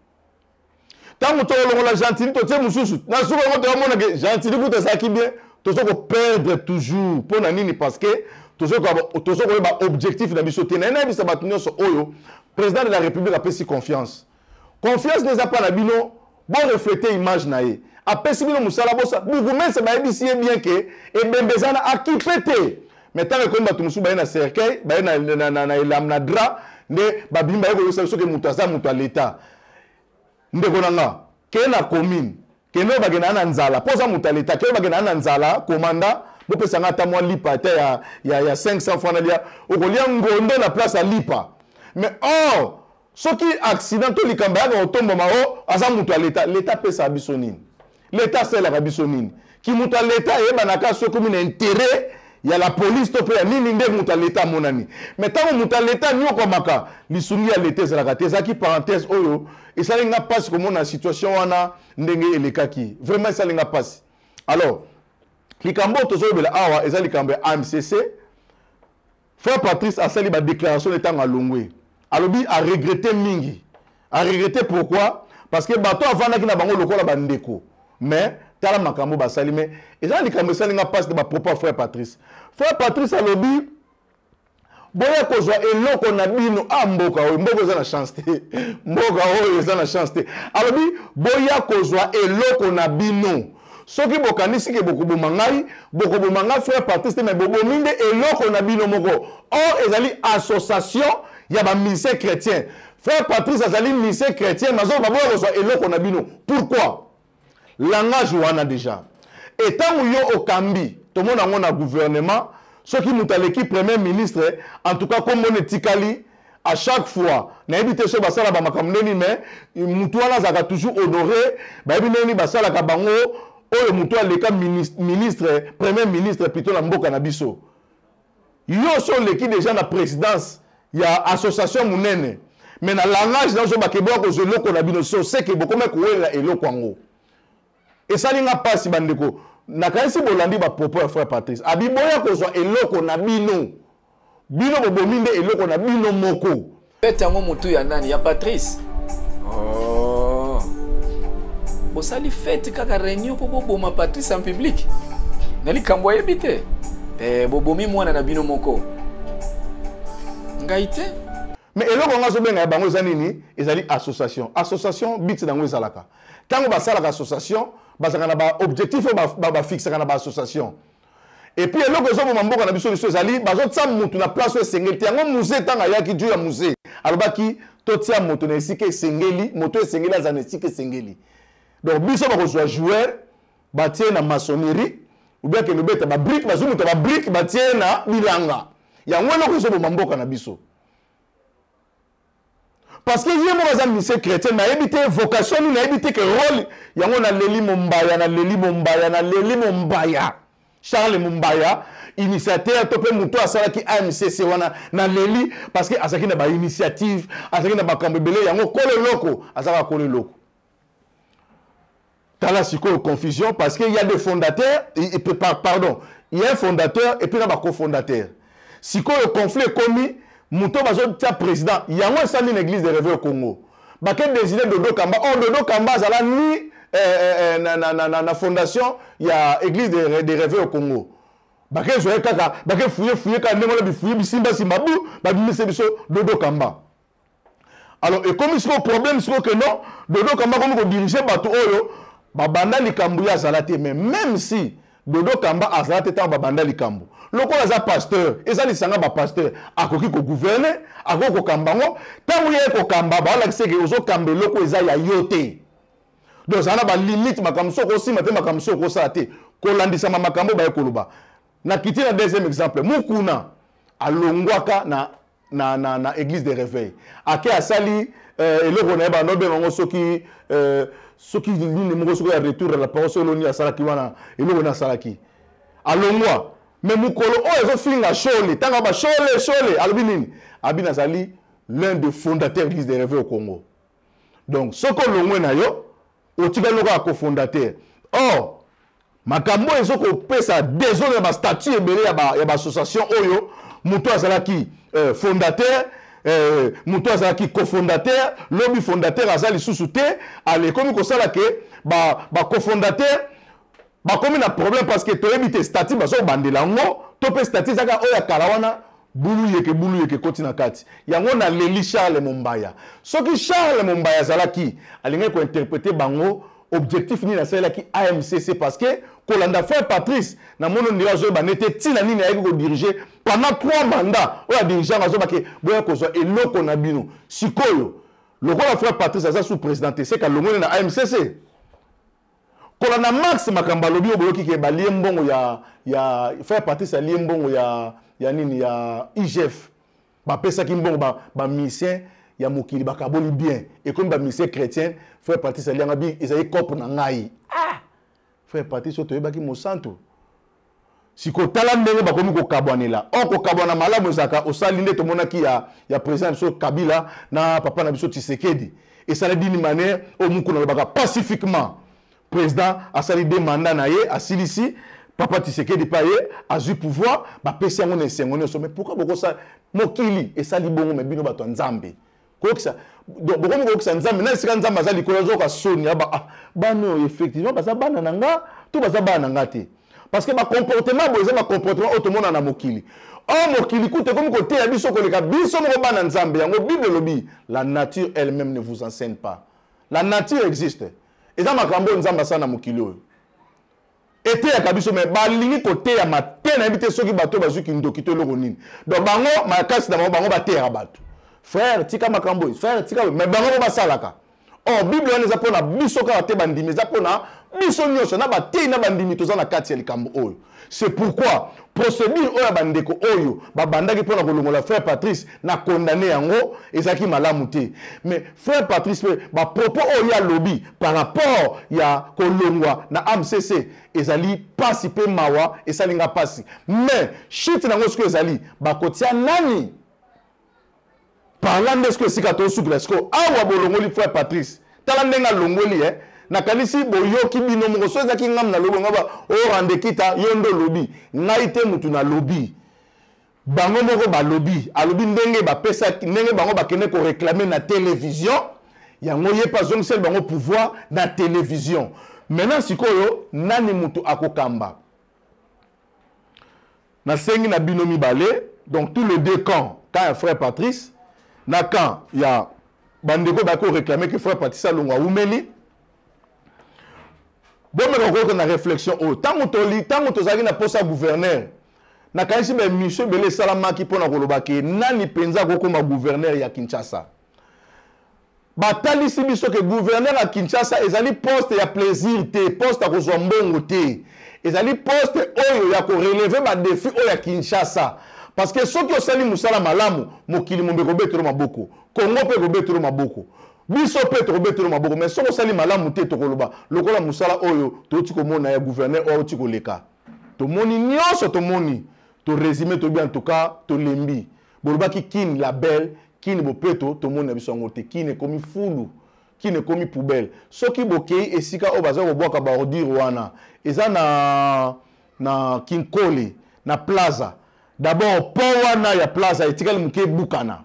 Speaker 8: Ntango tokolongola Gentini, totie mosusu na suka yango, toyomona ke Gentini kuta azalaki bien. Toza koperdre toujours. Mpo na nini? Parce que toza koyeba objectif na biso te. Na ye nayebisa bato nyonso oyo président de la République apesi confiance, confiance nde eza mpa na bino, borefléter image na ye. Apesi bino mosala, bosa bourgmestre bayebisi ye bien ke ebembe eza na akipe te. Mais ntango ekomi bato mosusu baye na cercueil, baye na elam na drap, nde babimi baye koyebisa biso ke moto aza moto ya leta. Ndeko na nga, kee na commune, kende oyo bakendaka na nzala mpo oza moto ya leta, kende oyo bakendaka na nzala, komanda bopesa nga ata mwa lipa ata ya 500 francs nalia. Okolia ngondo na place ya lipa. Mais or soki accident to likambo ayaka kotombama, o aza moto ya leta. Leta apesaka biso nini? Leta asalelaka biso nini? Ki moto ya leta eyebanaka soki okomi na intérêt ya la police to mpe ya nini nde moto ya leta amonani. Mais ntango moto ya leta anyokwamaka, lisungi ya leta ezalaka te. Ezalaki parenthèse oyo esali nga mpasi komona situation wana ndenge elekaki. Vraiment esali nga mpasi. Alors likambo oyo tozolobela awa eza likambo ya AMCC. Frère Patrice asali badéclaration ntango alongwe, alobi aregretter mingi. Aregretter pourquoi? Parce que bato avandaki na bango lokola bandeko, mais tala makambo basali. Mais eza likambo esali nga mpasi na bapropos ya frère Patrice. Frère Patrice alobi: boya kozwa eloko na bino. A mboka oyo, mboka eza na chance te, mboka oyo eza na chance te. Alobi: boya kozwa eloko na bino. Soki bokanisi ke bokoboma ngai, bokoboma ngai frère Patrice te, mais bobomi nde eloko na bino moko. Or ezali association ya bamusicien chrétien. Frère Patrice azali musicien chrétien, nazoloba boya kozwa eloko na bino. Pourquoi langage wana déjà? Etango yo okambi, tomona yango na gouvernement, soki moto aleki premier ministre, en tout cas kombona etikali à chaque fois. Nayebi te so basala bamakambo ndeni, mais motu wana azalaka toujours honoré. Bayebi ndeni basalaka bango oyo motu aleka ministre, premier ministre plutôt, na mboka na biso. Yo so oleki déjà na présidence ya association monene, mais na langage nazobaka eboya kozwa eloko na bino, so seke bokoma kowelela eloko yango. Esali nga mpasi, bandeko. Nakanisi bolandi bapropos ya frère Patrice. Abi boya kozwa eloko na bino. Bino bobomi nde eloko na bino moko.
Speaker 2: Fete yango mutu ya nani? Ya Patrice? Oh. Bosali fete kaka réunion po boboma Patrice en public. Na likambo ayebi te. Eh, bobomi mwana na bino moko. Ngai te.
Speaker 8: Mais eloko yango azobenga ya bango eza nini? Ezali association. Association but na yango ezalaka. Tango basalaka association, bazalaka na ba objectif oyo bafixaka na ba association. Et puis eloko ezoboma mboka na biso liso ezali bazotia mutu na place oyo esengeli te. Yango Mzee ntango ayaki juu ya Mzee alobaki totia moto na esika esengeli, moto esengeli azala na esika esengeli. Donc biso bakozwa joueur batie na maçonnerie ou bien akende obeta ba brique, bazwi moto ya ba brique batie na bilanga. Yango eloko ezoboma mboka na biso. Parce que ye moko aza musicien chrétien, mais ayebi te vocation nini, ayebi te ke rôle yango. Naleli Mombaya, naleli Mombaya, naleli Mombaya, Charles Mombaya, initiateur to mpe moto asalaki AMCC wana. Naleli parce que azalaki na bainitiative, azalaki na makambo ebele. Yango kolo eloko azalaka kolo eloko. Tala sikoyo confusion, parce que il y a des fondateurs et, et, pardon, il y a un fondateur et puis na ba cofondateur. Sikoyo conflit ekomi, moto bazotia président yango esali na église de réveil au Congo, bake désigner Dodo Kamba. Or Dodo Kamba azala ni na fondation ya église de réveil au Congo. Bake zwa ye kaka, bake fuye fuye kaka ndenge wana, bifuye bisimbasimba bu babimise biso Dodo Kamba. Alors ekomi sikoyo problème sikoyo ke non, Dodo Kamba akomi kodirige bato oyo babanda likambo, ye azala te. Mais même si Dodo Kamba azala te ntango babanda likambo, lokola aza pasteur, eza lisanga bapasteur, akoki kogouverne, akoki kokamba yango. Ntango ye kokamba, baolakisa eke ozokamba eloko eza ya yo te. Donc ezala na balimite, makambo soki okosima te, makambo soki okosala te, kolandisama makambo baye koloba. Nakiti na deuxième exemple, Mukuna alongwaka na église de réveil, ake asali eloko na ye, bando obenga yango soki nini moko, soki ya retour à la parole, soki eloni asalaki wana, eloko na asalaki, alongwa. Mais mokolo oyo ezofinga Shole, ntango ba Shole, Shole alobi nini? Abi nazali l'un des fondateurs église de réveil au Congo. Donc soki olongwe na yo, otikali lokola cofondateur. Or makambo oyo ezokopesa désordre na bastatut ebele ya baassociation oyo, moto azalaki fondateur, moto azalaki cofondateur, lobi fondateur aza lisusu te. Ale ekomi kosala ke bacofondateur bakomi na problème, parce que toyebi te statut bazobandela yango to mpe statut ezaka oyo ya kala wana. Bulu yeke bulu yeke ekoti na kati yango. Naleli Charles Mombaya. Soki Charles Mombaya azalaki, alingaki kointerprete bango objectif nini asalelaki AMCC, parce que kolanda frère Patrice, namoni ondire azoyeba nete ntina nini ayaki kodirige pendant 3 mandats oyo adirige yango. Azobake boya kozwa eloko na bino. Sikoyo lokola frère Patrice aza sous président te, seka longoni na AMCC. Kolanda Max makambo alobi oyo, boyoki ke balie mbongo ya frère Patrice, alie mbongo ya nini, ya IGF. Bapesaki mbongo bamusicien ya mokili, bakaboli bien, ekomi bamusicien chrétien. Frère Patrice alianga bi ezali cope na ngai. Ah, frère Patrice oyo toyebaki mosantu, sikoyo tala ndenge bakomi kokabwanela. Or kokabwana malamu ezalaka osali nde tomonaki ya président na biso Kabila na papa na biso Tshisekedi, esali d'une manière oyo mokuna alobaka pacifiquement. Président asali deux mandats na ye, asilisi, papa Tshisekedi mpe aye azwi pouvoir, bapesi yango na esengo nyonso. Mais pourquoi bokosala mokili esali bongo, mais bino bato ya Nzambe koyokisa, donc bokomi koyokisa Nzambe na esika Nzambe aza likolo, azoyoka soni aba ah, bana oyo effectivement baza bana na nga to baza bana na nga te? Parce que bacomportement boye eza bacomportement oyo tomona na mokili. Or mokili kuta ekomi koteya biso koleka biso moko bana Nzambe. Yango Bible elobi: la nature elle-même ne vous enseigne pas. La nature existe, eza makambo oyo Nzambe asala na mokili oyo eteyaka biso, mais balingi koteyama te. Nayebi te soki bato oyo bazwi kindoki to eloko nini. Donc bango makasi na bango, bango bateyaka bato: frère, tika makambo oyo, frère, tika, mais bango mo basalaka. Or Bible wana eza mpona biso kaka te bandimi, eza mpona biso nyonso, na batei na bandimi, toza na kati ya likambo oyo. C'est pourquoi procédure oyo ya bandeko oyo babandaki mpona kolongola frère Patrice, na condamné yango, ezalaki malamu te. Mais frère Patrice mpe bapropos oyo ye alobi par rapport ya kolongwa na AMCC ezali pasi mpe mawa, esali nga pasi. Mais shite nango sikoyo ezali bakotia nani parla nde sikoyo esika tosukila sikoyo awa. Bolongoli frère Patrice, tala ndenge alongoli. Nakanisi boyoki bino moko. So ezaki ngam na lobi ngaba o rende kita yo ndo lobi. Ngai te mutu na lobi. Bango moko balobi, alobi ndenge bapesa ndenge bango bakende ko réclamer na télévision. Yango ye pa zongiseli bango pouvoir na télévision. Maintenant sikoyo nani mutu akokamba? Nasengi na bino mibale, donc tous les deux camps, quand ya frère Patrice na camp ya bandeko bako réclamer que frère Patrice alongwa umeli. Bomeka koyoka na réflexion oyo. Tango toli, tango tozalaki na posa gouverneur, nakanisi ba émission ebele esalamaki mpona koloba ke nani mpenza akokoma gouverneur ya Kinshasa. Batalisi biso ke gouverneur ya Kinshasa ezali poste ya plaisir te, poste ya kozwa mbongo te, ezali poste oyo ya koreleve ba défi oyo ya Kinshasa. Parce que soki osali mosala malamu, mokili mombe ekobetelo maboko, Congo mpe ekobetelo maboko, biso mpe tokobetelo maboko. Mais soki osali malamu te, tokoloba lokola mosala oyo touti komona ya gouverneur oyo auti koleka, tomoni nyonso, tomoni, to résumer, toyebi, en tout cas tolembi. Bolobaki Kin la belle, Kin bopeto, tomoni na biso yango te. Kin ekomi fulu, Kin ekomi poubelle. Soki bokei esika oyo baza kobwaka baordure wana, eza na Kinkole na Plaza. D'abord pont wana ya Plaza etikali moke ebukana.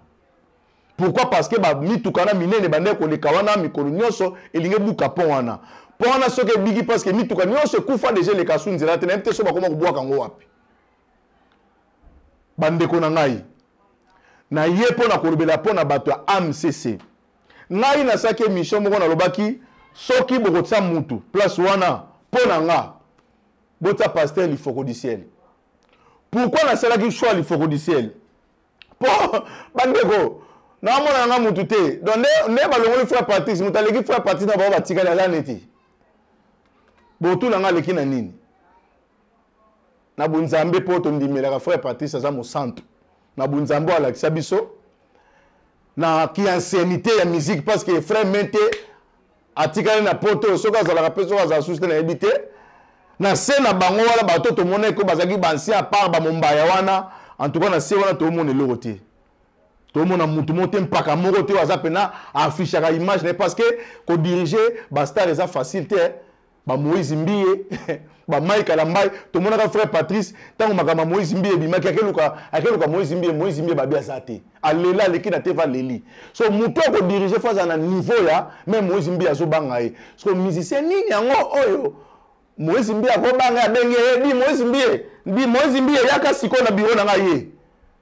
Speaker 8: Pourquoi? Parce que ba mituka na minene bande koleka wana mikolo nyonso, elingi ebuka pont wana. Pont wana soki ebiki, parce que mituka nyonso ekufa déjà, eleka su nzela te. Nayebi te so bakoma kobwaka yango wapi. Bandeko na ngai, na ye mpo na kolobela mpo na bato ya AMCC, ngai nasalaki émission moko, nalobaki soki bokotia mutu place wana, mpo na nga botia pasteur Lifoko du Ciel. Pourquoi nasalaki choix Lifoko du Ciel? Po bandeko, naomona nanga mutu te. Donc nde balongoli frère Patrice, moto aleki frère Patrice na bango batikali aza neti botuna nga aleki na nini na bonzambe, mpo tondimelaka frère Patrice aza mosantu na bonzambe oyo alakisa biso na kianciennité ya musique, parce que frère Mente atikali na poto, soki azalaka mpe, soki azala susu te, nayebi te. Na se na bango wana, bato tomona eko bazalaki baancien, à part bamombaya wana, en tout cas na se wana tomona eloko te, tomona mutu moko te, mpaka moko te oyo aza mpena affichaka image na ye, parce que kodirige bastar eza facile te. Bamoïse Mbiye, bamike Kalambai, tomonaka frère Patrice ntango makambo ya Moïse Mbiye ebimaki, akeluka Moïse Mbiye, Moïse Mbiye babi aza te, alela, aleki na te, aleli. So moto akodirige fo aza na niveau ya même Moïse Mbiye azobanga ye. So musicien nini yango oyo Moïse Mbiye akobanga, abengi ye di Moïse Mbiye, di Moïse Mbiye, yaka sikoyo na bureau na ngai.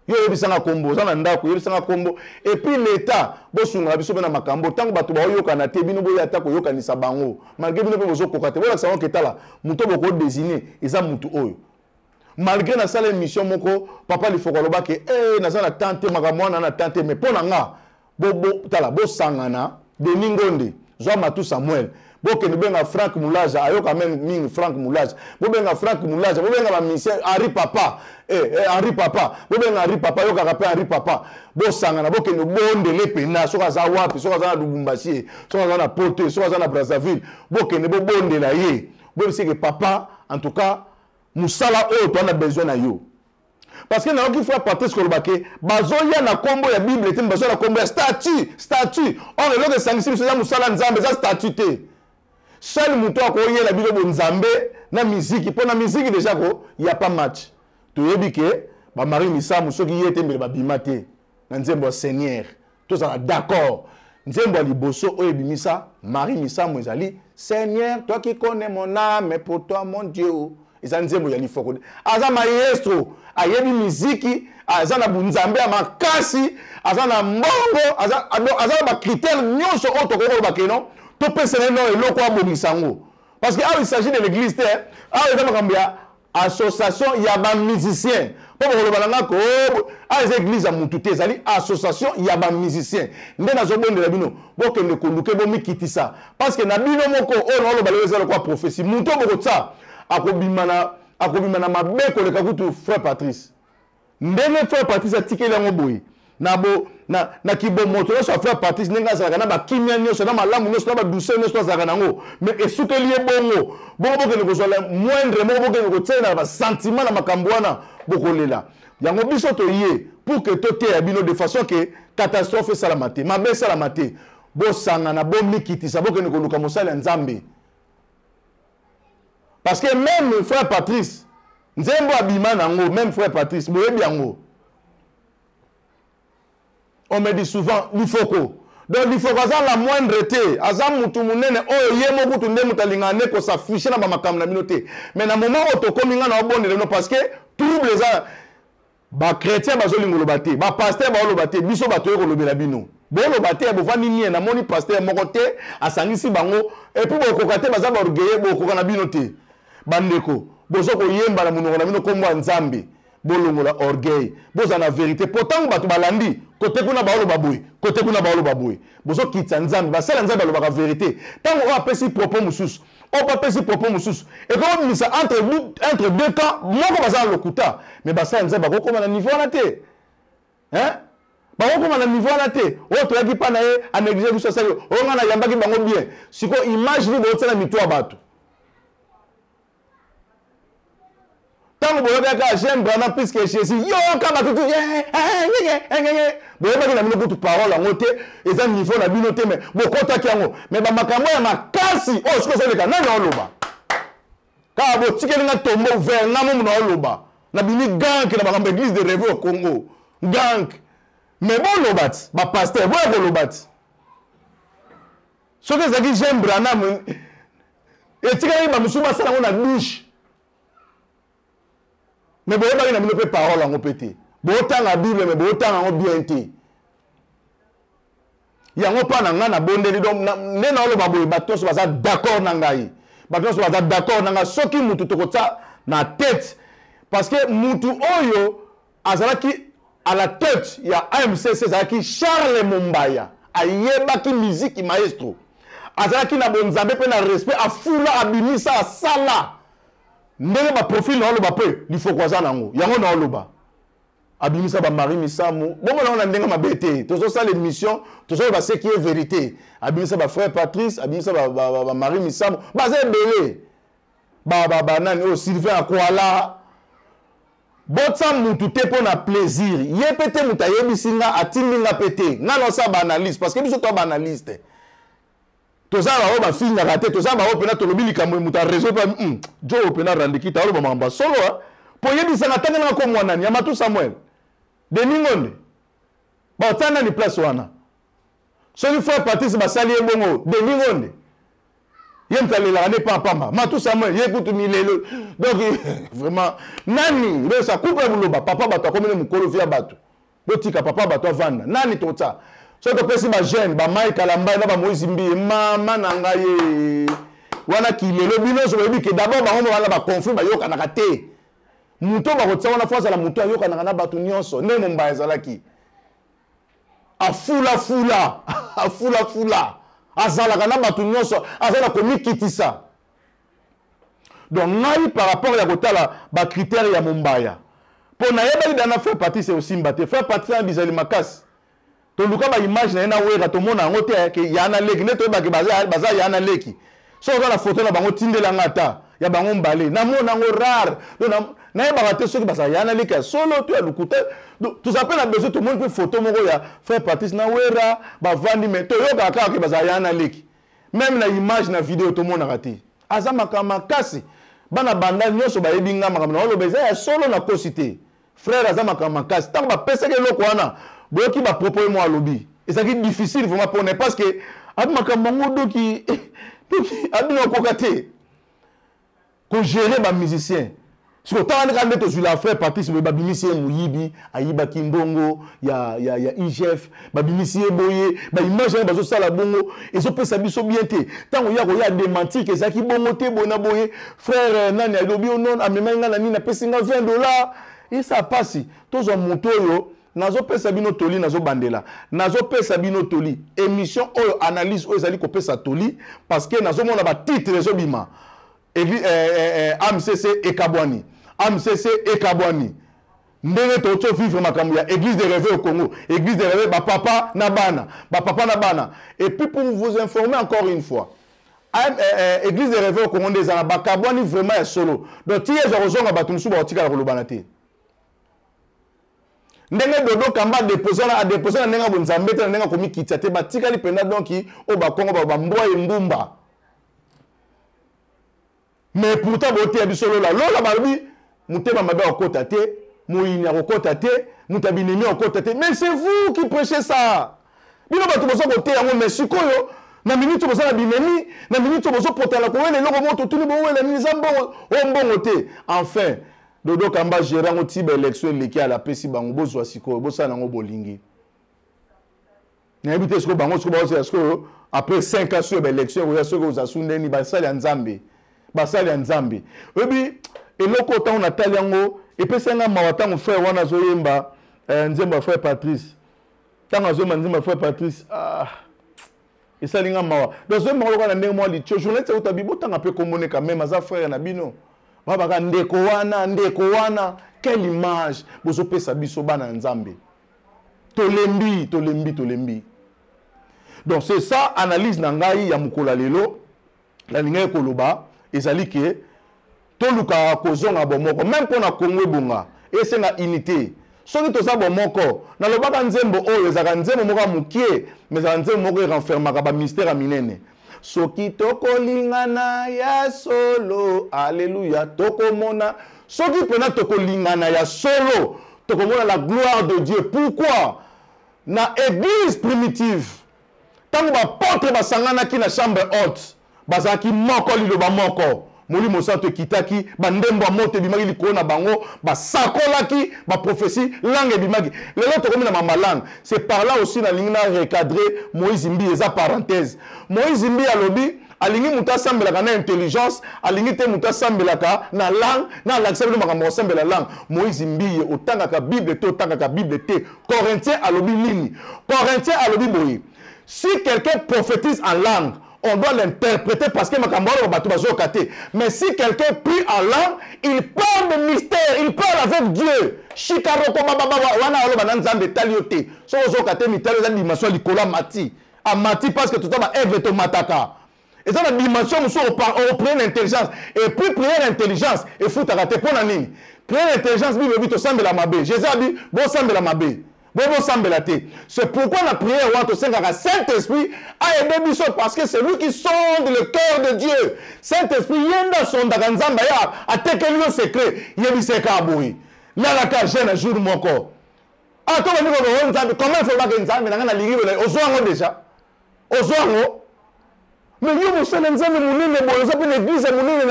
Speaker 8: Ye yo oyebisanga kombo, oza na ndako, oyebisanga kombo. Et puis l'État, bosungaka biso mpe na makambo ntango bato baoyokana te, bino boya ata koyokanisa bango, malgré bino mpe bozokoka te, bolakisa bango ketala moto bokodesine eza motu oyo. Malgré nasala émission moko, papa Lifoko alobaki e naza na temps te, makambo wana na temps te. Mais mpo na nga, tala, bosangana, Denis Ngonde, zwa Matu Samuel, bokende benga Frank Mulaja, ayoka meme mingi Frank Mulaja, bobenga Frank Mulaja, bobenga bamisien Henri Papa, Henri Papa, bobenga Henri Papa, ayokaka mpe Henri Papa. Bosangana, bokende bondele pena, soki aza wapi, soki aza na Lubumbashi, soki aza na Poto, soki aza na Brazzaville, bokende bobondela ye, boyebisi ke papa, en tout cas mosala oyo toza na besoin na yo. Parce que nayoki frère Patrice koloba ke bazoya na kombo ya Bible te, bazoya na kombo ya statut, statut. Or eloko esangisi biso eza mosala Nzambe, eza statut te. Seul moto akoyela bino bonzambe na miziki, mpo na miziki déjà ko ya pas match. Toyebi ke bamari Misamu, soki ye te mbele babima te na nzembo ya Seigneur. Tozala d'accord, nzembo ya liboso oyo ebimisa Marie Misamu ezali Seigneur toi qui connais mon âme, pour toi mon Dieu. Eza nzembo ya Lifoko. Aza maestro, ayebi miziki, aza na bunzambe ya makasi, aza na mbongo, aza na bacritère nyonso oyo tokoki koloba ke non, topesa ye no eloko abongisa yango. Parce que awa il s'agit de l'église te, awa eza makambo ya association ya bamusicien. Mpo bokoloba na nga ko awa eza église ya mutu te, ezali association ya bamusicien. Nde nazobondela bino, bokende koluke, bomikitisa, parce que na bino moko oyo naoloba lelo eza lokola prophétie. Motu oyo bokotia akobima na mabe koleka kutu frère Patrice. Ndenge frère Patrice atikeli yango boye na kibomoto nyonso ya frère Patrice, ndenge azalaka na bakimia nyonso, na malamu nyonso, na badouceur nyonso azalaka nango, mais esukeli ye bongo bongo. Bokende kozwa moindre moko, bokende kotiela na basentiment na makambo wana, bokolela yango. Biso toye pour que toteya bino de façon ke catastrophe esalama te, mabe esalama te. Bosangana, bomikitisa, bokende koluka mosali ya Nzambe. Parce que même frère Patrice, nzembo abima nango, même frère Patrice, boyebi yango. On me dit souvent Lifoko. Donc Lifoko aza la moindre te, aza mutu munene oyo ye moko kutu nde mutu alingaka nde ko s'afficher na ba makambo na bino te. Mais na moment oyo tokomi nga na obondela bino parce que trouble eza ba chrétien bazolinga oloba te, ba pasteur baoloba te, biso bato oyo kolobela bino. Boloba te, bovandi nie, namoni pasteur moko te asangisi bango et puis bokoka te, baza ba orgueilleux, bokoka na bino te. Bandeko, bozo koyemba na monoko na bino kombo ya Nzambe. Bolongola orgueil, bozala na verite po tango bato balandi kote kuna baoloba boye, kote kuna baoloba boye, bozokitisa Nzambe. Basali ya Nzambe balobaka verite. Tango oyo apesi propos mosusu, oyo pe apesi propos mosusu, ekoki kobimisa entre deux camps, moko baza na lokuta, mais basali ya Nzambe bakokoma na niveau wana te. Hein? Bakokoma na niveau wana te. Oyo toyaki pa na ye, a négliger biso, asali oyo ngai nayambaki bango bien. Sikoyo image nini bozotia na mito ya bato? Ntango boyokaki kaka j'aime Branham plus que Jésus, yoka bato tu boyebaki na bino kutu parole yango te, eza niveau na bino te, mais bokotaki yango. Mais bamakambo ya makasi oyo soki ozoleka nani aoloba? Kaka botikeli nga tombo ouvert, nga momu na oloba. Nabimi gank na makambo église de rêve au Congo. Gank. Mais boloba ti, ba pasteur, boya koloba ti. Soki ezalaki j'aime Branham, etikali ba mosusu basala yango na douche. Mais boyebaki na bino mpe parole yango mpe te. Botanga Bible mais botanga yango bien te. Yango mpa na ngai nabondeli, donc nde naoloba boye, bato nyonso baza d'accord na ngai. Bato nyonso baza d'accord na ngai. Soki mutu tokotia na tête, parce que mutu oyo azalaki à la tête ya AMCC ezalaki Charles Mombaya, ayebaki musique maestro, azalaki na bonzambe mpe na respect, afula, abimisa, asala ndenge ba profil na oloba mpe lifoko aza nango, yango na oloba abimisa ba Marie Misamu, bongo nango na ndenge mabe te, tozosala émission, tozoloba ce qui est vérité. Abimisa ba frère Patrice, abimisa ba Marie Misamu, baza ebele, ba nani oyo Sylvain Akwala. Botsa mutu te mpo na plaisir, ye mpe te mutu ayebisi nga, atindi nga mpe te, nga naosala ba analyse parce que biso toza ba analyste, toza ba oyo bafingaka te, toza ba oyo mpena tolobi likambo mutu a raison mpe, jo oyo mpena randikita oloba makambo ya solo, hein? Mpo oyebisa nga tangela nga komwa nani ya Matu Samuel Denis Ngonde, baotia nani place wana? Soki frère Patrice basali ye bongo, Denis Ngonde ye moto alelaka nde pamba pamba, Matu Samuel ye kutu milelo. Donc vraiment nani losa couple ya buloba papa bato akomi ne mokolo via bato, botika papa bato avanda nani totsa. Soki topesi ba jeune ba Mike Kalambay na ba Moïse Mbiye, mama na ngai ye wana kilelo, bino nyonso boyebi ke d'abord bango mo wana ba conflit bayokanaka te. Moto bakotia wana fo azala moto ayokanaka na bato nyonso, nde Mombaya ezalaki afulafula, afulafula, azalaka na bato nyonso, aza na komikitisa. Donc ngai par rapport ya kotala ba critères ya Mombaya, mpo nayebaki dana frère Patrice osimba te, frère Patrice na bizali makasi, toluka ba image na ye na Wera, tomona yango te ke ya na leki, nde toyebaki baza ya na leki. Soki oza na photo na bango, tindela nga ata ya bango mbale, namona yango rare. Donc nayebaka te soki baza ya na leki ya solo to ya lokuta. Donc toza mpe na besoin, tomoni mpe photo moko ya frère Patrice na Wera bavandi, mais toyokaka kaka ke baza ya na leki, même na image na video tomonaka te. Aza makambo makasi, bana banda nyonso bayebi nga makambo na oloba eza ya solo, nakosi te. Frère aza makambo makasi. Ntango bapesaki eloko wana, boyoki ba propos ye moko alobi, ezalaki difficile vraiment pour ne parce que abi makambo yango doki doki abino akoka te kogérer ba musicien. Sikoyo tala kaka nde tozwi la frère Patrice boye, babimisi ye moyibi, ayibaki mbongo ya IGF, babimisi ye boye, ba image wana bazosala bongo ezopesa biso bien te. Ntango ya koya démentir ke ezalaki bongo te, boye na boye, frère nani alobi yo non, amemaki nga na nini, apesi nga vingt dollars, esa pasi. Tozwa moto oyo nazopesa bino toli, nazobandela, nazopesa bino toli, émission oyo, analyse oyo ezali kopesa toli, parce que nazomona ba titre ezobima. AMCC ekabwani, AMCC ekabwani, ndenge tozo vivre makambo ya église de réveil au Congo, église de réveil ba papa na bana, ba papa na bana. Et puis pour vous informer encore une fois, église de réveil au Congo nde ezala bakabwani vraiment ya solo. Donc ti ezwa kozonga bato mosusu bakotikala kolobana te. Ndenge Dodo Kamba adepose wana, adepose na ndenge ya bonzambe te, na ndenge akomikitisa te, batikali mpenza donki oyo bakongo ba bambwa embumba. Mais pourtant boteya biso lola lola, balobi motema mabe akokota te, moyini akokota te, moto ya binemi akokota te. Mais c'est vous qui prêchez ça, bino bato boza koteya yango. Mais sikoyo na minute boza na binemi, na minute bozopotana kowela eloko moko, totuni bowela nini? Eza mbongo o mbongo te. Enfin Dodo Kamba gérant yango ti ba élection eleki, ala apesi bango, bozwa sikoyo, bosala yango bolingi. Nayebi te sikoyo bango sikoyo baozela sikoyo après 5 ans soki baélection ekoya, soki oza su ndeni. Basali ya Nzambe, basali ya Nzambe, oyebi eloko ntango natali yango epesi nga mawa. Ntango frère wana azoyemba nzembo ya frère Patrice, ntango azoyemba nzembo ya frère Patrice, ah, esali nga mawa. Donc azoyemba ngo lokola na ndenge mwa litio. Journaliste auta bi botanga mpe kombone quand même, aza frère na bino, babaka ndeko wana, ndeko wana. Quelle image bozopesa biso bana ya Nzambe? Tolembi, tolembi, tolembi. Donc c'est ça analyse na ngai ya mokolo ya lelo. Nalingaki koloba ezali ke tolukaka kozonga bomoko, même mpo na Kongo ebonga, esenga unité. Soki toza bomoko, nalobaka nzembo oyo ezalaka nzembo moko ya mokie, mais ezalaka nzembo moko erenfermaka bamystère ya minene. Soki tokolingana ya solo, alleluya, tokomona. Soki mpena tokolingana ya solo, tokomona la gloire de Dieu. Pourquoi? Na église primitive, ntango baapôtre basanganaki na chambre haute, bazalaki moko, liloba moko, Molimo Santo ekitaki, bandembo ya moto ebimaki likolo na bango, basakolaki baprophétie, langue ebimaki. Lelo tokomi na mamba langue. C'est par là aussi nalingi na recadrer Moïse Mbi, eza parenthèse. Moïse Mbi alobi alingi moto asambelaka na intelligence, alingi te moto asambelaka na langue. Na alakisa bino makambo kosambela langue. Moïse Mbiye, otangaka Bible te? Otangaka Bible te? Corinthien alobi nini? Corinthien alobi boye: si quelqu'un prophétise en langue, on doit l'interpréter, parce que makambo wana bato bazoyoka te. Mais si quelqu'un prie en langue, il parle de mystère, il parle avec Dieu. Shikaroko bababa wana aloba na Nzambe, etali yo te soki ozoyoka te. Mitali eza dimension likolo, amati, amati, parce que toza baevre, tomataka. Eza na dimension mosusu oprier na intelligence, et puis prier na intelligence efutaka te. Mpo na nini prier na intelligence? Bible ebi tosambela mabe. Jésus abi bosambela mabe, bo bosambela te. C'est pourquoi na prière wana tosengaka Saint-Esprit aide biso, parce que c'est lui qui sonde le cœur de Dieu. Saint-Esprit ye nde asondaka Nzambe, aye atekeli yo secret, yebiseka boye: lalaka jeune jour moko ato bandi koloba Nzambe, comment il faut bake Nzambe na ngai nalingi ozwa yango déjà, ozwa yango. Mais yo mosala Nzambe monene boye, oza mpe na église ya monene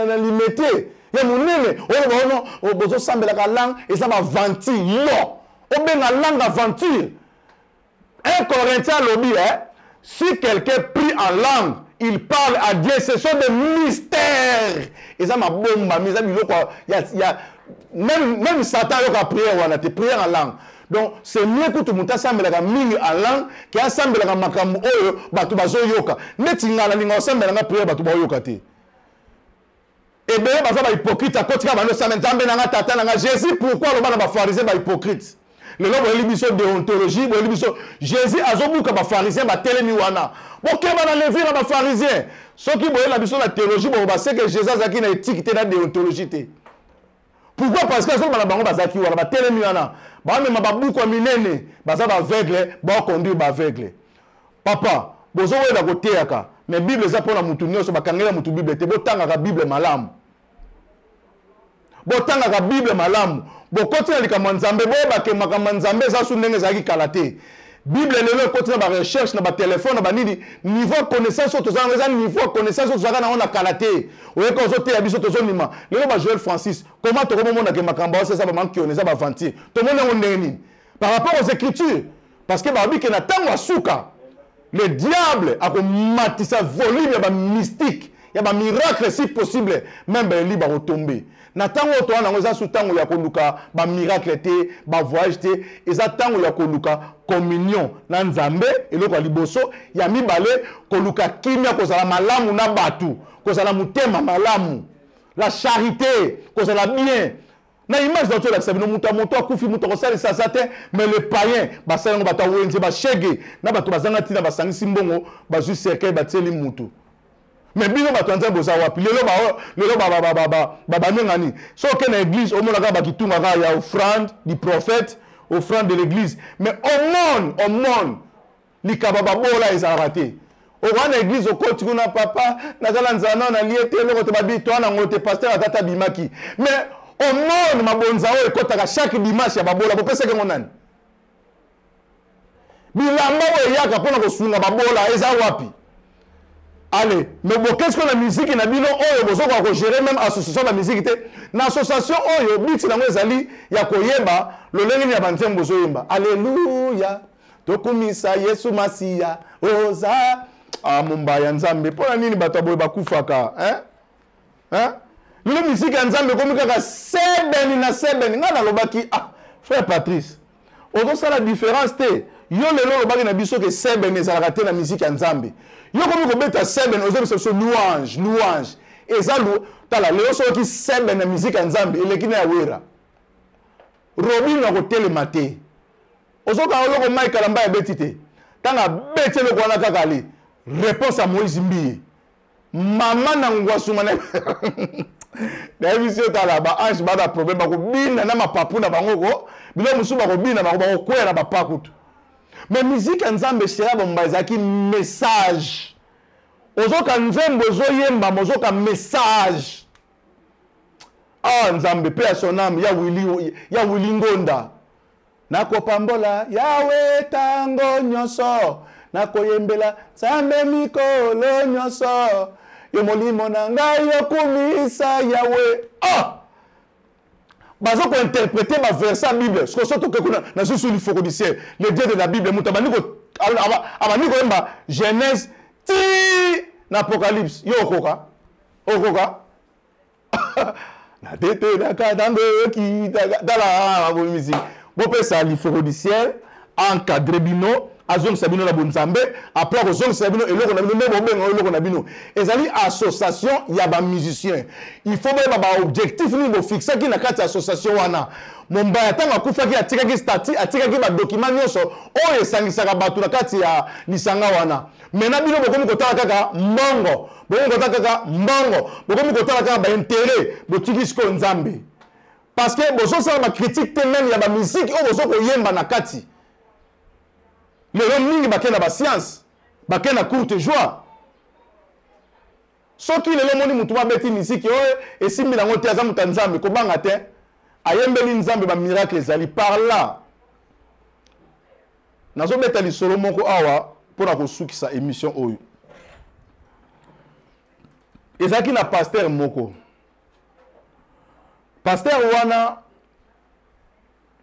Speaker 8: na Limete ya monene, oloba ono bozosambelaka langue eza baventure. Yo obenga langue aventure? 1 Corinthien alobi, eh, si quelqu'un prie en langue, il parle à Dieu, ce sont des mystères, eza mabombami, eza biloko ya même Satan ayoka prière wana te, prière en langue. Donc c'est mieux kutu moto asambelaka mingi en langue ke asambelaka makambo oyo bato bazoyoka. Neti ngai nalinga osambelanga prière bato baoyoka te. Ebele baza bahypocrite, akotika bando osambela Nzambe nanga, tata nanga. Jésus pourquoi aloba na bapharisien bahypocrite? Lelo boyeli biso déontologie, boyeli biso Jésus azobuka bapharisien batelemi wana, bokeba na levure na bapharisien. Soki boyela biso na théologie, boko baseke Jésus azalaki na éthique te, na déontologie te. Pourquoi? Parce que azoloba na bango, bazalaki wana, batelemi wana, bamema babuku ya minene, baza baaveugle, baoconduire baaveugle. Papa, bozowela koteyaka, mais Bible eza mpona mutu nyonso, bakangela mutu Bible te. Botangaka Bible malamu, botangaka Bible malamu. Bokoti na likambo ya Nzambe, boyebake makambo ya Nzambe eza su ndenge ezalaki kala te. Bible lelo ekoti na barecherche, na batelefone, na banini. Niveau ya connaissance oyo toza yango eza niveau ya connaissance oyo tozalaka nango na kala te. Oyeka ozoteya biso, tozondima. Lelo ba Joel Francis, comment tokomomonake makambo aosa eza bamankione, eza baventure? Tomoni yango ndenge nini par rapport aux Écritures? Parce que balobi ke na ntango ya suka, le diable akomatisa volume ya bamystique, ya bamiracle, si possible même baeli bakotombe. Na ntango oyo towana yango, eza su ntango ya koluka bamiracle te, bavoyage te, eza ntango ya koluka communion na Nzambe, eloko ya liboso. Ya mibale, koluka kimia, kozala malamu na bato, kozala motema malamu, la charité, kozala bien. Na image na tolakisa bino, moto ya moto akufi, moto akosalisa aza te, mais le païen basali yango, bato ya wenze, bashege na bato bazanga ntina, basangisi mbongo, bazwi cercueil, batieli mutu. Mais bino bato ya Nzambe boza wapi lelo? Lelo babanengani, soki oke na église, omona kaka bakitunga kaka ya offrande du prophète. Offrande de l'église. Mais aumône, aumône, likaba babola ezalaka te. Okoya na église, okoti kuna, papa, naza na nzala, nao nalie te eloko te, babi toa nango te, pasteur aza te, abimaki. Mais aumône, mabonza oyo ekotaka chaque dimanche ya babola, bopesaki yango nani? Bilamba oyo eyaka mpona kosunga babola eza wapi? Allez, mais bokesi ko na miziki na bino oyo bozokoka kogere meme association ya miziki te. Na association oyo biti nango ezali ya koyeba lolenge nini ya banzembo bozoyemba. Alleluya, tokumisa Yesu Masiya, oza ah, mombaya Nzambe. Mpo na nini bato ya boye bakufaka, hein? Hein? Lelo miziki ya Nzambe ekomi kaka sebeni na sebeni. Ngai nalobaki, ah, frère Patrice, ozosala différence te. Yo lelo olobaki na biso ke sebeni ezalaka te na miziki ya Nzambe. Yo okomi kobeta sebeni, ozobisa biso louange, louange. Eza lu, tala lelo soki sebeni na miziki ya Nzambe eleki na ya Wera. Robino akotelema te. Ozoka eloko Mike Kalamba abeti te. Tanga abeti eloko wana kaka ale. Réponse à Moïse Mbiye. Mama na ngwasuma na nayebisi yo, tala baange baa na problème, bakobina na mapapu na bango ko biloko mosusu bakobina bango bakokwea na bapakutu. Mais miziki ya Nzambe sera bomba ezalaki message. Ozoka nzembo ezoyembama, ozoka message. Ah Nzambe, pe ya son âme, ya Willy, ya Willy Ngonda. Nakopambola Yawe tango nyonso, nakoyembela Nzambe mikolo nyonso. Yo molimo na ngai okumisa Yawe. Ah! Bazo ko interpréter ba verset ya Bible. Siko so toke kuna na susu lifoko du ciel, le Dieu de la Bible, moto abandi ko abandi koyemba Genèse ti na Apocalypse. Yo okoka? Okoka? Natetelaka ntango okitaka. Tala babomisi, bopesa lifoko du ciel encadre bino, azongisa bino na bonzambe. Après akozongisa bino eloko na bino nde bobenga eloko na bino ezali association ya bamusicien. Il faut boyeba baobjectif nini bofixaki na kati ya association wana. Mombaya ntango akufaki atikaki statut, atikaki badokima nyonso oyo esangisaka bato na kati ya lisanga wana. Maintenant bino bokomi kotala kaka mbongo, bokomi kotala kaka mbongo, bokomi kotala kaka baintérêt, botiki sikoyo Nzambe. Parce que bozosala bacritique te meme ya bamiziki oyo bozo koyemba na kati. Lelo mingi bakei na bascience, bakei na courte joie. Soki lelo omoni motu babeti miziki oyo esimbi nango te, aza moto ya Nzambe, kobanga te, ayembeli Nzambe, bamiracle ezali par là. Nazobeta lisolo moko awa mpona kosukisa émission oyo. Ezalaki na pasteur moko. Pasteur wana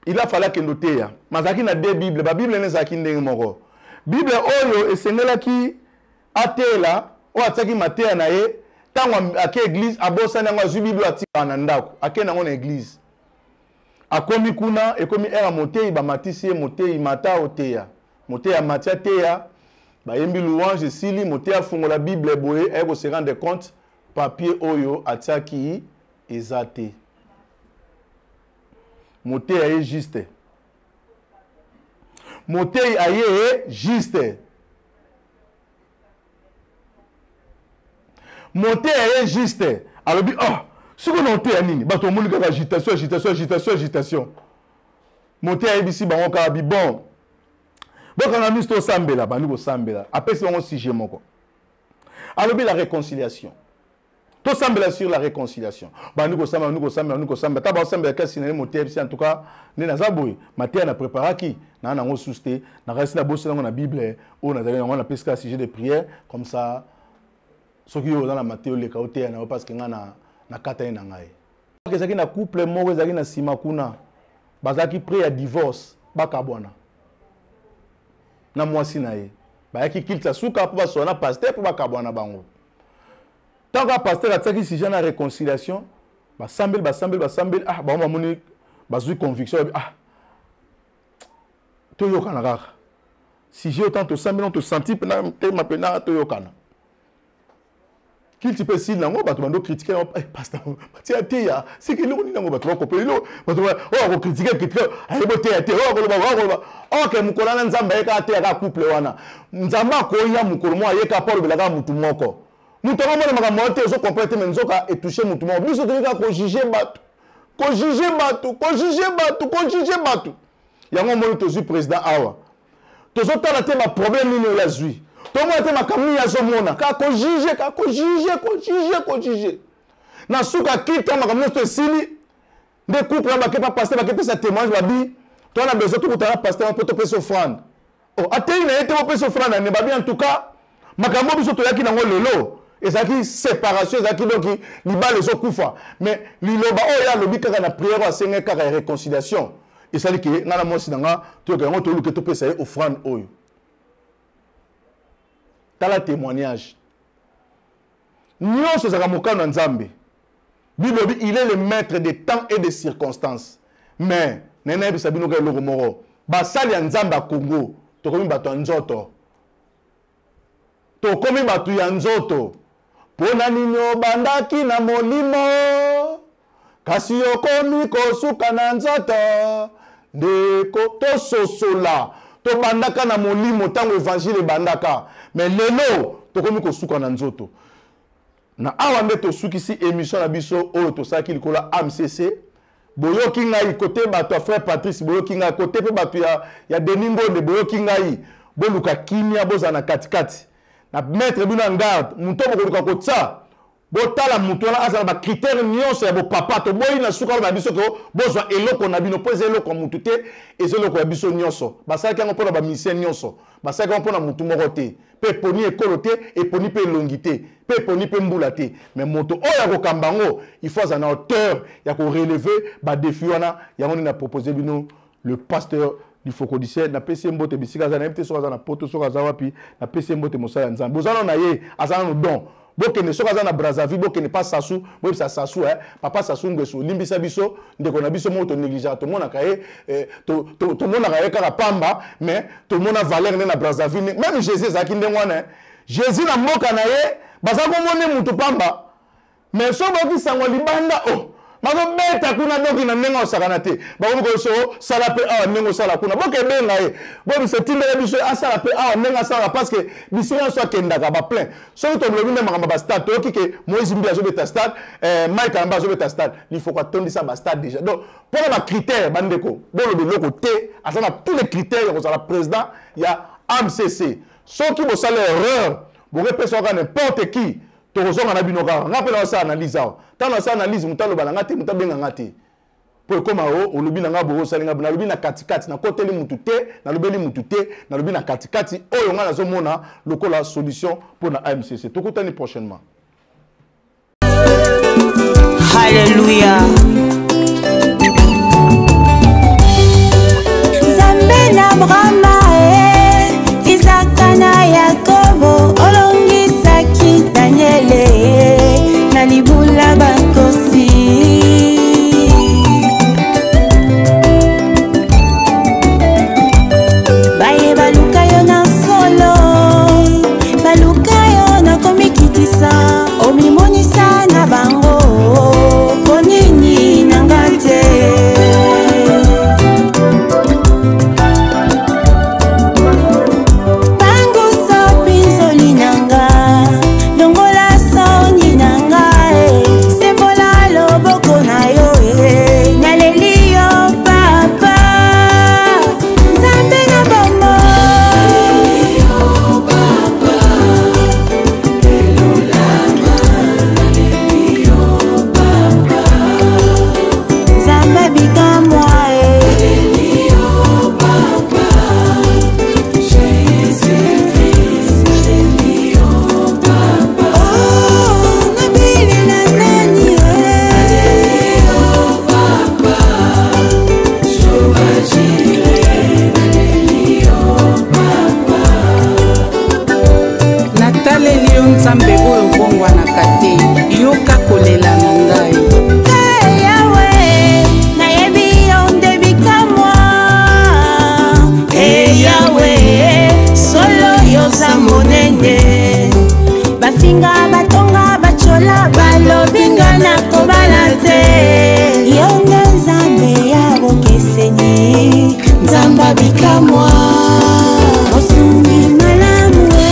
Speaker 8: il a fallu akende oteya. Mazalaki na deux Bible, ba Bible ne ezalaki ndenge moko. Bible oyo esengelaki ateyela, oyo atiaki mateya na ye, ntango ake église abosani yango, azwi Bible atikaka na ndako, akende yango na église. Akomi kuna, ekomi heure ya moteyi, bamatisi ye moteyi, mata oteya. Moteyi amati ateya, bayembi louange esili, moteyi afungola Bible boye, aye ko se rendre compte papier oyo atiaki eza te. Moteyi aye juste. Moteyi aye juste. Moteyi aye juste. Alobi, oh, sikoyo na oteya nini? Bato bamoni kaka agitation, agitation, agitation, agitation. Moteyi ayebisi bango kaka bi bon. Bokanga miso tosambela, bandi kosambela. Apesi bango sujet moko. Alobi la réconciliation. Tosambela sur la réconciliation. Bandi kosambela, bandi kosambela, bandi kosambela. Ta basambela kasi na ye moteyi ayebisi, en tout cas, nde naza boye, mateya na préparaki, na nango susu te, nakasi na bosi nango na Bible, oyo nazali nango, napesi kaka sujet de prière, comme ça, soki yo oza na mateya oleka oteya na yo, parce que nga na kata ye na ngai. Ezalaki na couple moko ezalaki na nsima kuna, bazalaki près ya divorce, bakabwana na mwasi na ye, bayaki culte ya suka mpo basola na pasteur mpo bakabwana bango. Tant que pasteur atiaki sujet na réconciliation, basambeli, basambeli, basambeli, ah, bango bamoni bazwi conviction, babi, ah, toyokana kaka sujet autant tosambeli, tosanti mpena motema mpena toyokana. Kilti mpe esili nango, bato bando kritike yango, eh, pasteur batia teya siki eloko nini yango, bato bakopela eloko, bato oyo akokritike kritike, ayebi oteya te, oyo akoloba, oyo akoloba. Oke mokolo wana Nzambe ayeka ateya kaka couple wana. Nzambe akoya mokolo moko ayeka mpo alobela kaka motu moko. Moto yango amona makambo wana te, ozo comprendre te, mais nzoka etouche motu moko. Biso toyei kaka kojuge bato, kojuge bato, kojuge bato, kojuge bato. Yango omoni tozwi président awa, tozotala te baproblème nini oyo azwi, tomona te makambo nini azomona, kaka kojuge, kaka kojuge, kojuge, kojuge. Na suka kita makambo nyonso esili nde couple wana bake pa pasteur, bakepesa témoignage, babi toza na besoin tokutana pasteur mpo topesa offrande. Oh, ateyi na ye te, bopesa offrande na ne. Babi en tout cas makambo biso toyaki nango lelo ezalaki séparation, ezalaki donc libala ezokufa. Mais liloba oyo ye alobi kaka na prière oyo asengaki kaka ya réconciliation esali ke ngai na mwasi na nga toyoka yango, toluke topesa ye offrande oyo. Tala témoignage nyonso ezalaka mokano ya Nzambe. Bible elobi il est le maître des temps et des circonstances. Mais naye nayebisa bino kaka eloko moko, basali ya Nzambe ya Congo tokomi bato ya nzoto, tokomi bato ya nzoto. Mpo na nini obandaki na molimo kasi okomi kosuka na nzoto? Ndeko, tososola, tobandaka na molimo ntango evangile ebandaka, mais lelo tokomi kosuka na nzoto. Na awa nde tosukisi émission na biso oyo tosalaki likolo ya AMCC. Boyoki ngai kote bato ya frère Patrice, boyoki ngai kote mpe bato ya Denis Ngonde, boyoki ngai. Boluka kimia, bozala na katikati na mettre bino en garde. Moto bokoluka kotia, botala moto wana azala ba critères nyonso ya bopapa. Toboyi na suka na biso ko bozwa eloko na bino, mpo eza eloko ya motu te, eza eloko ya biso nyonso. Basalaki yango mpo na bamisien nyonso, basalaki yango mpo na motu moko te, mpe eponi ekolo te, eponi mpe elongi te, mpe eponi mpe mbula te. Mais moto oyo akokamba yango, il faut azala na hauteur ya korelever badefi wana. Yango nde na propose bino le pasteur lifokodicien. Napesi ye mbote bisika aza, nayebi te soki aza na poto, soki aza wapi. Napesi ye mbote, mosala ya Nzambe. Boza nano na ye, aza nano don. Bokende, soki aza na Brazzaville, bokende pa Sasu, boyebisa Sasu, papa Sasu Ngwesu, olimbisa biso, ndeko na biso moko tonégligeaka, tomonaka ye, tomonaka ye kaka pamba, mais tomona valeur nde na Brazzaville. Même Jésus ezalaki ndenge wana. Jésus na mboka na ye baza komona mutu pamba, mais soki boyoki sango libanda, oh, bazobeta kuna doki na ndenge osakana te, bakomi koso sala mpe awa ndenge osala kuna. Bokebenga ye, bobiso etindela biso asala mpe awa ndenge asalaka, parce que bisika nyonso akendaka baplein. Soki tolobi nde makambo ya bastade, toyoki ke Moïse Mbi azobeta stade, Mike Kalamba azobeta stade, lifoko atondisa bastade déjà. Donc mpona bacritère, bandeko, boloba eloko te, aza na tous les critères ya kozala président ya AMCC. Soki bosala erreur, bokepesa kaka n'importe qui, tokozonga na bino kaka. Nga mpe naosala analyse awa, ntango nasala analyse, moto aloba na nga te, moto abenga nga te, mpo ekóma o olobi na nga boye, osali nga. Nalobi na katikati, nakoteli mutu te, nalobeli mutu te, nalobi na katikati oyo nga nazomona lokola solution mpo na AMCC. Tokutani prochainement.
Speaker 14: Hallelujah. Nzambe na Abrahama, Isaka na Yakobo, olongisaki Daniele na libula bakosi. Baye baluka yo na solo, baluka yo na komikitisa, omimonisa na bango, mpo nini na nga te? Pangusa mpinzoli na nga, longola soni na nga, sembola loboko na yo, naleli yo papa, Nzambe na bomoi. Nzambe bikamwa e. Oh, nabelela nani e?
Speaker 15: Nataleli yo Nzambe oyo obongwanaka te, yoka kolela na ngai.
Speaker 14: Hey, Yawe, nayebi yo nde bikamwa. Hey, Yawe, solo yoza monene. Bafinga, batonga, batyola, balobi nga nakobala te. Yo nde Nzambe ya bokeseni, Nzambe abikamwa, mosungi malamu e.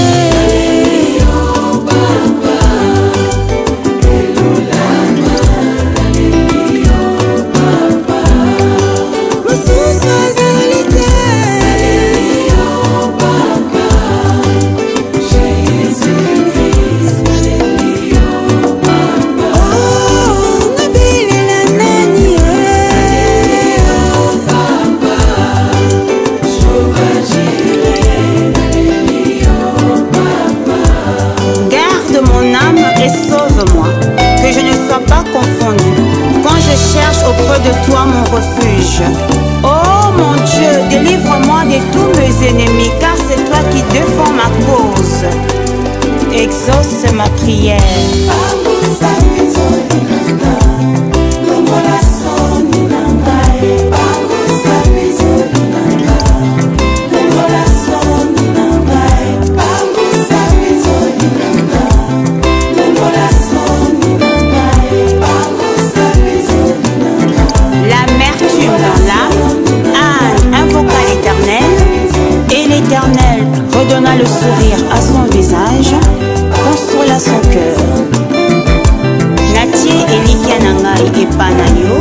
Speaker 14: refuge. Oh mon Dieu, délivre-moi de tous mes ennemis, car c'est toi qui défends ma cause. Exauce ma prière. L'amertume dans l'âme, Anne invoqua l'Éternel, et l'Éternel redonna le sourire à son visage, consola son cœur. Natie elikya na ngai epa na yo,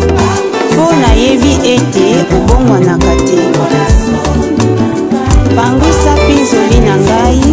Speaker 14: mpo nayebi ete obongwanaka te. Pangusa mpinzoli na ngai.